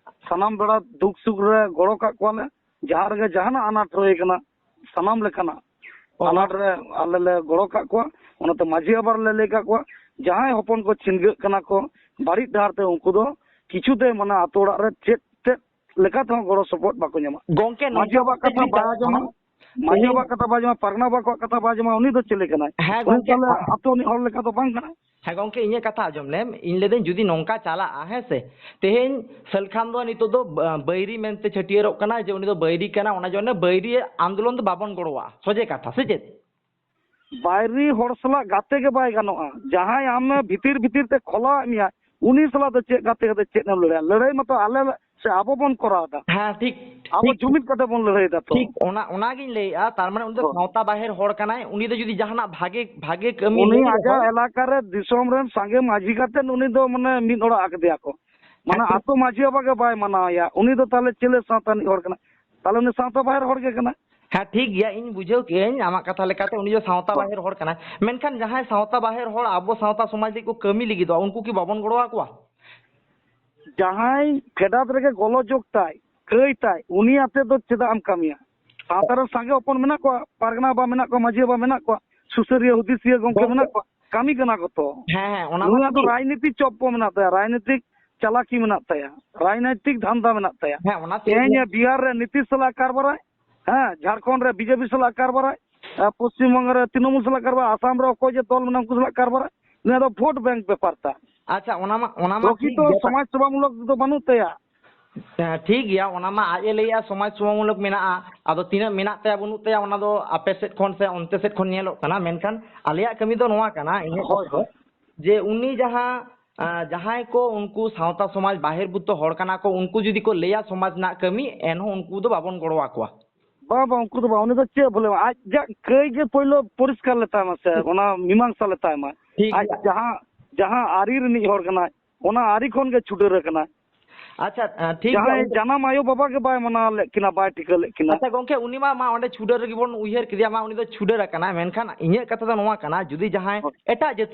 ᱥᱟᱱᱟᱢ ᱵᱮᱲᱟ ᱫᱩᱠ ᱥᱩᱠ ᱨᱮ ᱜᱚᱲᱚ ᱠᱟᱜ ᱠᱚᱣᱟᱞᱮ᱾ ᱡᱟᱦᱟᱸ ᱨᱮᱜᱮ ᱡᱟᱦᱟᱱᱟᱜ ᱟᱱᱟᱴ ᱦᱩᱭ ᱠᱟᱱᱟ, ᱥᱟᱱᱟᱢ ᱞᱮᱠᱟᱱᱟᱜ ᱚ᱾ ᱟᱱᱟᱴ ᱨᱮ ᱟᱞᱮ ᱞᱮ ᱜᱚᱲᱚ ᱠᱟᱜ ᱠᱚᱣᱟ᱾ ᱚᱱᱟᱛᱮ ᱢᱟᱹᱡᱷᱤ ᱵᱟᱵᱟ ᱨᱮᱞᱮ ᱞᱟᱹᱭ ᱠᱟᱜ ᱠᱚᱣᱟ, ᱡᱟᱦᱟᱸᱭ ᱦᱚᱯᱚᱱ ᱠᱚ ᱪᱷᱤᱱᱜᱟᱹᱜ ᱠᱟᱱᱟ ᱠᱚ ᱵᱟᱹᱲᱤᱡ ᱰᱟᱦᱟᱨ ᱛᱮ, ᱩᱱᱠᱩ ᱫᱚ ᱠᱤᱪᱷᱩ ᱛᱮ, ᱢᱟᱱᱮ, ᱟᱛᱳ ᱚᱲᱟᱜ ᱨᱮ ᱪᱮᱫ ᱛᱮᱫ ᱞᱮᱠᱟ ᱛᱮᱦᱚᱸ ᱜᱚᱲᱚ ᱥᱚᱯᱚᱦᱚᱫ ᱵᱟᱠᱚ ᱧᱟᱢᱟ᱾ ᱜᱚᱝᱠᱮ, ᱢᱟᱹᱡᱷᱤ ᱱᱚᱝᱠᱟ ᱵᱟᱵᱟᱣᱟᱜ ᱠᱟᱛᱮ ᱠᱟᱛᱷᱟ ᱡᱩᱫᱤ ᱵᱟᱭ ᱪᱟᱞᱟᱜᱼᱟ, ᱟᱸᱡᱚᱢᱟ, ᱢᱟᱹᱡᱷᱤ ᱤᱧ ᱵᱟᱵᱟᱣᱟᱜ ᱠᱟᱛᱷᱟ ᱵᱟᱭ ᱟᱸᱡᱚᱢᱟ, ᱯᱟᱨᱜᱟᱱᱟ ᱵᱟᱵᱟᱣᱟᱜ ᱠᱟᱛᱷᱟ ᱵᱟᱭ ᱟᱸᱡᱚᱢᱟ, ᱩᱱᱤ ᱫᱚ ᱪᱤᱞᱤ ᱠᱟᱱᱟᱭ? ᱦᱮᱸ, ᱩᱱᱤ ᱜᱚᱝᱠᱮ, ᱛᱟᱦᱞᱮ ᱟ- ᱟᱛᱳ ᱨᱤᱱᱤᱡ ᱦᱚᱲ ᱞᱮᱠᱟ ᱫᱚ ᱵᱟᱝ ᱠᱟᱱᱟᱭ᱾ ᱦᱮᱸ ᱜᱚᱝᱠᱮ, ᱤᱧᱟᱹᱜ ᱠᱟᱛᱷᱟ ᱟᱸᱡᱚᱢ ᱞᱮᱢ, ᱤᱧ ᱞᱟᱹᱭᱫᱟᱹᱧ ᱡᱩᱫᱤ ᱱᱚᱝᱠᱟ ᱪᱟᱞᱟᱜᱼᱟ, ᱦᱮᱸ ᱥᱮ, ᱛᱮᱦᱮᱧ ᱥᱟᱹᱞᱠᱷᱟᱱ ᱫᱚ ᱱᱤᱛᱚᱜ ᱫᱚ ᱵᱟ-, ᱵᱟᱹᱭᱨᱤ ᱢᱮᱱᱛᱮ ᱪᱷᱟᱹᱴᱭᱟᱹᱨᱚᱜ ᱠᱟᱱᱟᱭ ᱡᱮ ᱩᱱᱤ ᱫᱚ ᱵᱟᱹᱭᱨᱤ ᱠᱟᱱᱟ, ᱚᱱᱟ ᱡᱚᱱᱱᱮ ᱵᱟᱹᱭᱨᱤ ᱟᱱᱫᱳᱞᱚᱱ ᱫᱚ ᱵᱟᱵᱚᱱ ᱜᱚᱲᱚᱣᱟᱜᱼᱟ, ᱥᱚᱡᱷᱮ ᱠᱟᱛᱷᱟ, ᱥᱮ ᱪᱮᱫ? ᱵᱟᱹᱭᱨᱤ ᱦᱚᱲ ᱥᱟᱞᱟᱜ ᱜᱟᱛᱮ ᱜᱮ ᱵᱟᱭ ᱜᱟᱱᱚᱜᱼᱟ᱾ ᱡᱟᱦᱟᱸᱭ ᱟᱢᱮ ᱵᱷᱤᱛᱤᱨ ᱵᱷᱤᱛᱤᱨ ᱛᱮ ᱠᱷᱚᱞᱟᱣᱮᱫ ᱢᱮᱭᱟ, ᱩᱱᱤ ᱥᱟᱞᱟᱜ ᱫᱚ ᱪᱮᱫ ᱜᱟᱛᱮ ᱠᱟᱛᱮ ᱪᱮᱫ ᱮᱢ ᱞᱟᱹᱲᱦᱟᱹᱭᱟ? ᱞᱟᱹᱲᱦᱟᱹᱭ ᱢᱟᱛᱚ ᱟᱞᱮ ᱥᱮ ᱟᱵᱚ ᱵᱚᱱ ᱠᱚᱨᱟᱣ ᱮᱫᱟ᱾ ᱦᱮᱸ, ᱴᱷᱤᱠ, ᱟᱵᱚ ᱴᱷᱤᱠ᱾ ᱡᱩᱢᱤᱫ ᱠᱟᱛᱮ ᱵᱚᱱ ᱞᱟᱹᱲᱦᱟᱹᱭ ᱮᱫᱟ ᱛᱚ᱾ ᱴᱷᱤᱠ, ᱚᱱᱟ, ᱚᱱᱟᱜᱤᱧ ᱞᱟᱹᱭᱮᱫᱼᱟ, ᱛᱟᱨ ᱢᱟᱱᱮ ᱩᱱᱤ ᱫᱚ ᱦᱳᱭ᱾ ᱥᱟᱶᱛᱟ ᱵᱟᱦᱮᱨ ᱦᱚᱲ ᱠᱟᱱᱟᱭ, ᱩᱱᱤ ᱫᱚ ᱡᱩᱫᱤ ᱡᱟᱦᱟᱱᱟᱜ ᱵᱷᱟᱜᱮ, ᱵᱷᱟᱜᱮ ᱠᱟᱹᱢᱤ ᱩᱱᱤ ᱞᱟᱹᱭ ᱟᱡᱟᱜ ᱨᱮᱦᱚᱸᱭ ᱮᱞᱟᱠᱟ ᱨᱮ ᱫᱤᱥᱚᱢ ᱨᱮᱱ ᱥᱟᱸᱜᱮ ᱢᱟᱹᱡᱷᱤ ᱠᱟᱛᱮ ᱩᱱᱤ ᱫᱚ, ᱢᱟᱱᱮ, ᱢᱤᱫ ᱚᱲᱟᱜ ᱟᱠᱟᱫᱮᱭᱟ ᱠᱚ᱾ ᱢᱟᱱᱮ ᱦᱮᱸ, ᱴᱷᱤᱠ᱾ ᱟᱛᱳ ᱢᱟᱹᱡᱷᱤ ᱵᱟᱵᱟ ᱜᱮ ᱵᱟᱭ ᱢᱟᱱᱟᱣᱮᱭᱟ, ᱩᱱᱤ ᱫᱚ ᱛᱟᱦᱚᱞᱮ ᱪᱮᱞᱮ ᱥᱟᱶᱛᱟ ᱨᱤᱱᱤᱡ ᱦᱚᱲ ᱠᱟᱱᱟᱭ? ᱛᱟᱦᱚᱞᱮ ᱩᱱᱤ ᱥᱟᱶᱛᱟ ᱵᱟᱦᱮᱨ ᱦᱚᱲ ᱜᱮ ᱠᱟᱱᱟᱭ᱾ ᱦᱮᱸ, ᱴᱷᱤᱠ ᱜᱮᱭᱟ, ᱤᱧ ᱵᱩᱡᱷᱟᱹᱣ ᱠᱮᱜᱼᱟᱹᱧ ᱟᱢᱟᱜ ᱠᱟᱛᱷᱟ ᱞᱮᱠᱟᱛᱮ ᱩᱱᱤ ᱫᱚ ᱥᱟᱶᱛᱟ ᱦᱳᱭ᱾ ᱵᱟᱦᱮᱨ ᱦᱚᱲ ᱠᱟᱱᱟᱭ, ᱢᱮᱱᱠᱷᱟᱱ ᱡᱟᱦᱟᱸᱭ ᱥᱟᱶᱛᱟ ᱵᱟᱦᱮᱨ ᱦᱚᱲ ᱟᱵᱚ ᱥᱟᱶᱛᱟ ᱥᱚᱢᱟᱡᱽ ᱞᱟᱹᱜᱤᱫ ᱠᱚ ᱠᱟᱹᱢᱤ ᱞᱟᱹᱜᱤᱫᱚᱜᱼᱟ, ᱩᱱᱠᱩ ᱠᱤ ᱵᱟᱵᱚᱱ ᱜᱚᱲᱚ ᱟᱠᱚᱣᱟ? ᱡᱟᱦᱟᱸᱭ ᱯᱷᱮᱰᱟᱛ ᱨᱮᱜᱮ ᱜᱚᱞᱚᱡᱳᱜᱽ ᱛᱟᱭ, ᱠᱟᱹᱭ ᱛᱟᱭ, ᱩᱱᱤ ᱟᱛᱮ ᱫᱚ ᱪᱮᱫᱟᱜ ᱮᱢ ᱠᱟᱹᱢᱤᱭᱟ? ᱥᱟᱶᱛᱟ ᱨᱮ ᱥᱟᱸᱜᱮ ᱦᱚᱯᱚᱱ ᱢᱮᱱᱟᱜ ᱠᱚᱣᱟ, ᱯᱟᱨᱜᱟᱱᱟ ᱵᱟᱵᱟ ᱢᱮᱱᱟᱜ ᱠᱚᱣᱟ, ᱢᱟᱹᱡᱷᱤ ᱵᱟᱵᱟ ᱢᱮᱱᱟᱜ ᱠᱚᱣᱟ, ᱥᱩᱥᱟᱹᱨᱤᱭᱟᱹ ᱦᱩᱫᱤᱥᱤᱭᱟᱹ ᱜᱚᱢᱠᱮ ᱜᱚᱢᱠᱮ᱾ ᱢᱮᱱᱟᱜ ᱠᱚᱣᱟ, ᱠᱟᱹᱢᱤ ᱠᱟᱱᱟ ᱠᱚ ᱛᱚ᱾ ᱦᱮᱸ, ᱦᱮᱸ, ᱚᱱᱟ ᱢᱟ ᱱᱩᱭᱟᱜ ᱫᱚ ᱴᱷᱤᱠ᱾ ᱨᱟᱡᱽᱱᱤᱛᱤ ᱪᱚᱯ ᱠᱚ ᱢᱮᱱᱟᱜ ᱛᱟᱭᱟ, ᱨᱟᱡᱽᱱᱤᱛᱤᱠ ᱪᱟᱞᱟᱠᱤ ᱢᱮᱱᱟᱜ ᱛᱟᱭᱟ, ᱨᱟᱡᱽᱱᱤᱛᱤᱠ ᱫᱷᱟᱱᱫᱟ ᱢᱮᱱᱟᱜ ᱛᱟᱭᱟ᱾ ᱦᱮᱸ, ᱚᱱᱟ ᱴᱷᱤᱠ ᱛᱮᱦᱮᱧ ᱜᱮᱭᱟ᱾ ᱵᱤᱦᱟᱨ ᱨᱮ ᱱᱤᱛᱤᱥ ᱥᱟᱞᱟᱜ ᱠᱟᱨᱵᱟᱨᱟᱭ, ᱦᱮᱸ, ᱡᱷᱟᱲᱠᱷᱚᱸᱰ ᱨᱮ ᱵᱤᱡᱮᱯᱤ ᱥᱟᱞᱟᱜ ᱠᱟᱨᱵᱟᱨᱟᱭ, ᱟᱨ ᱯᱚᱥᱪᱤᱢ ᱵᱚᱝᱜᱚ ᱨᱮ ᱛᱨᱤᱱᱚᱢᱩᱞ ᱥᱟᱞᱟᱜ ᱠᱟᱨᱵᱟᱨᱟᱭ, ᱟᱥᱟᱢ ᱨᱮ ᱚᱠᱚᱭ ᱡᱮ ᱫᱚᱞ ᱢᱮᱱᱟᱜ ᱩᱱᱠᱩ ᱥᱟᱞᱟᱜ ᱠᱟᱨᱵᱟᱨᱟᱭ, ᱱᱩᱭᱟᱜ ᱫᱚ ᱵᱷᱳᱴ ᱵᱮᱝᱠ ᱵᱮᱯᱟᱨ ᱛᱟᱭ᱾ ᱟᱪᱪᱷᱟ, ᱚᱱᱟ ᱢᱟ, ᱚᱱᱟ ᱢᱟ ᱴᱷᱤᱠ ᱯᱨᱚᱠᱤᱛᱚ ᱜᱮᱭᱟ᱾ ᱥᱚᱢᱟᱡᱽ ᱥᱮᱵᱟᱢᱩᱞᱚᱠ ᱫᱚ ᱵᱟᱹᱱᱩᱜ ᱛᱟᱭᱟ᱾ ᱦᱮᱸ, ᱴᱷᱤᱠ ᱜᱮᱭᱟ, ᱚᱱᱟ ᱢᱟ ᱟᱡ ᱮ ᱞᱟᱹᱭᱮᱜᱼᱟ ᱥᱚᱢᱟᱡᱽ ᱥᱮᱵᱟᱢᱩᱞᱚᱠ ᱢᱮᱱᱟᱜᱼᱟ, ᱟᱫᱚ ᱛᱤᱱᱟᱹᱜ ᱢᱮᱱᱟᱜ ᱛᱟᱭᱟ ᱵᱟᱹᱱᱩᱜ ᱛᱟᱭᱟ ᱚᱱᱟ ᱫᱚ ᱟᱯᱮ ᱥᱮᱫ ᱠᱷᱚᱱ ᱥᱮ ᱚᱱᱛᱮ ᱥᱮᱫ ᱠᱷᱚᱱ ᱧᱮᱞᱚᱜ ᱠᱟᱱᱟ, ᱢᱮᱱᱠᱷᱟᱱ ᱟᱞᱮᱭᱟᱜ ᱠᱟᱹᱢᱤ ᱫᱚ ᱱᱚᱣᱟ ᱠᱟᱱᱟ, ᱤᱧᱟᱹᱜ ᱦᱳᱭ, ᱠᱟᱛᱷᱟ ᱫᱚ, ᱦᱳᱭ᱾ ᱡᱮ ᱩᱱᱤ ᱡᱟᱦᱟᱸ, ᱟᱸ, ᱡᱟᱦᱟᱸᱭ ᱠᱚ ᱩᱱᱠᱩ ᱥᱟᱶᱛᱟ ᱥᱚᱢᱟᱡᱽ ᱵᱟᱦᱤᱨᱵᱷᱩᱛᱚ ᱦᱚᱲ ᱠᱟᱱᱟ ᱠᱚ, ᱩᱱᱠᱩ ᱡᱩᱫᱤ ᱠᱚ ᱞᱟᱹᱭᱟ ᱥᱚᱢᱟᱡᱽ ᱨᱮᱱᱟᱜ ᱠᱟᱹᱢᱤ, ᱮᱱᱦᱚᱸ ᱩᱱᱠᱩ ᱫᱚ ᱵᱟᱵᱚᱱ ᱜᱚᱲᱚ ᱟᱠᱚᱣᱟ᱾ ᱵᱟᱝ, ᱵᱟᱝ, ᱩᱱᱠᱩ ᱫᱚ ᱵᱟᱝ, ᱩᱱᱤ ᱫᱚ ᱪᱮᱫ ᱵᱚᱞᱮ, ᱟᱡᱟᱜ ᱠᱟᱹᱭ ᱜᱮ ᱯᱳᱭᱞᱳ ᱯᱚᱨᱤᱥᱠᱟᱨ ᱞᱮᱛᱟᱭ ᱢᱟ ᱥᱮ, ᱚᱱᱟ ᱢᱤᱢᱟᱝᱥᱟ ᱞᱮᱛᱟᱭ ᱢᱟ᱾ ᱴᱷᱤᱠ ᱟᱡ ᱜᱮᱭᱟ᱾ ᱡᱟᱦᱟᱸ, ᱡᱟᱦᱟᱸ ᱟᱹᱨᱤ ᱨᱤᱱᱤᱡ ᱦᱚᱲ ᱠᱟᱱᱟᱭ, ᱚᱱᱟ ᱟᱹᱨᱤ ᱠᱷᱚᱱ ᱜᱮ ᱪᱷᱩᱰᱟᱹᱨ ᱟᱠᱟᱱᱟᱭ᱾ ᱟᱪᱪᱷᱟ, ᱟᱸ, ᱴᱷᱤᱠ ᱜᱮᱭᱟ, ᱡᱟᱦᱟᱸᱭ ᱩᱱᱤ ᱫᱚ ᱡᱟᱱᱟᱢ ᱟᱭᱳ ᱵᱟᱵᱟ ᱜᱮ ᱵᱟᱭ ᱢᱟᱱᱟᱣ ᱞᱮᱫ ᱠᱤᱱᱟ, ᱵᱟᱭ ᱴᱷᱤᱠᱟᱹ ᱞᱮᱫ ᱠᱤᱱᱟ᱾ ᱟᱪᱪᱷᱟ ᱜᱚᱝᱠᱮ, ᱩᱱᱤ ᱢᱟ, ᱢᱟ ᱚᱸᱰᱮ ᱪᱷᱩᱰᱟᱹᱨ ᱨᱮᱜᱮ ᱵᱚᱱ ᱩᱭᱦᱟᱹᱨ ᱠᱮᱫᱮᱭᱟ, ᱢᱟ ᱩᱱᱤ ᱫᱚ ᱪᱷᱩᱰᱟᱹᱨ ᱟᱠᱟᱱᱟᱭ, ᱢᱮᱱᱠᱷᱟᱱ ᱤᱧᱟᱹᱜ ᱠᱟᱛᱷᱟ ᱫᱚ ᱱᱚᱣᱟ ᱠᱟᱱᱟ, ᱡᱩᱫᱤ ᱡᱟᱦᱟᱸᱭ ᱦᱳᱭ᱾ ᱮᱴᱟᱜ ᱡᱟᱹᱛᱤ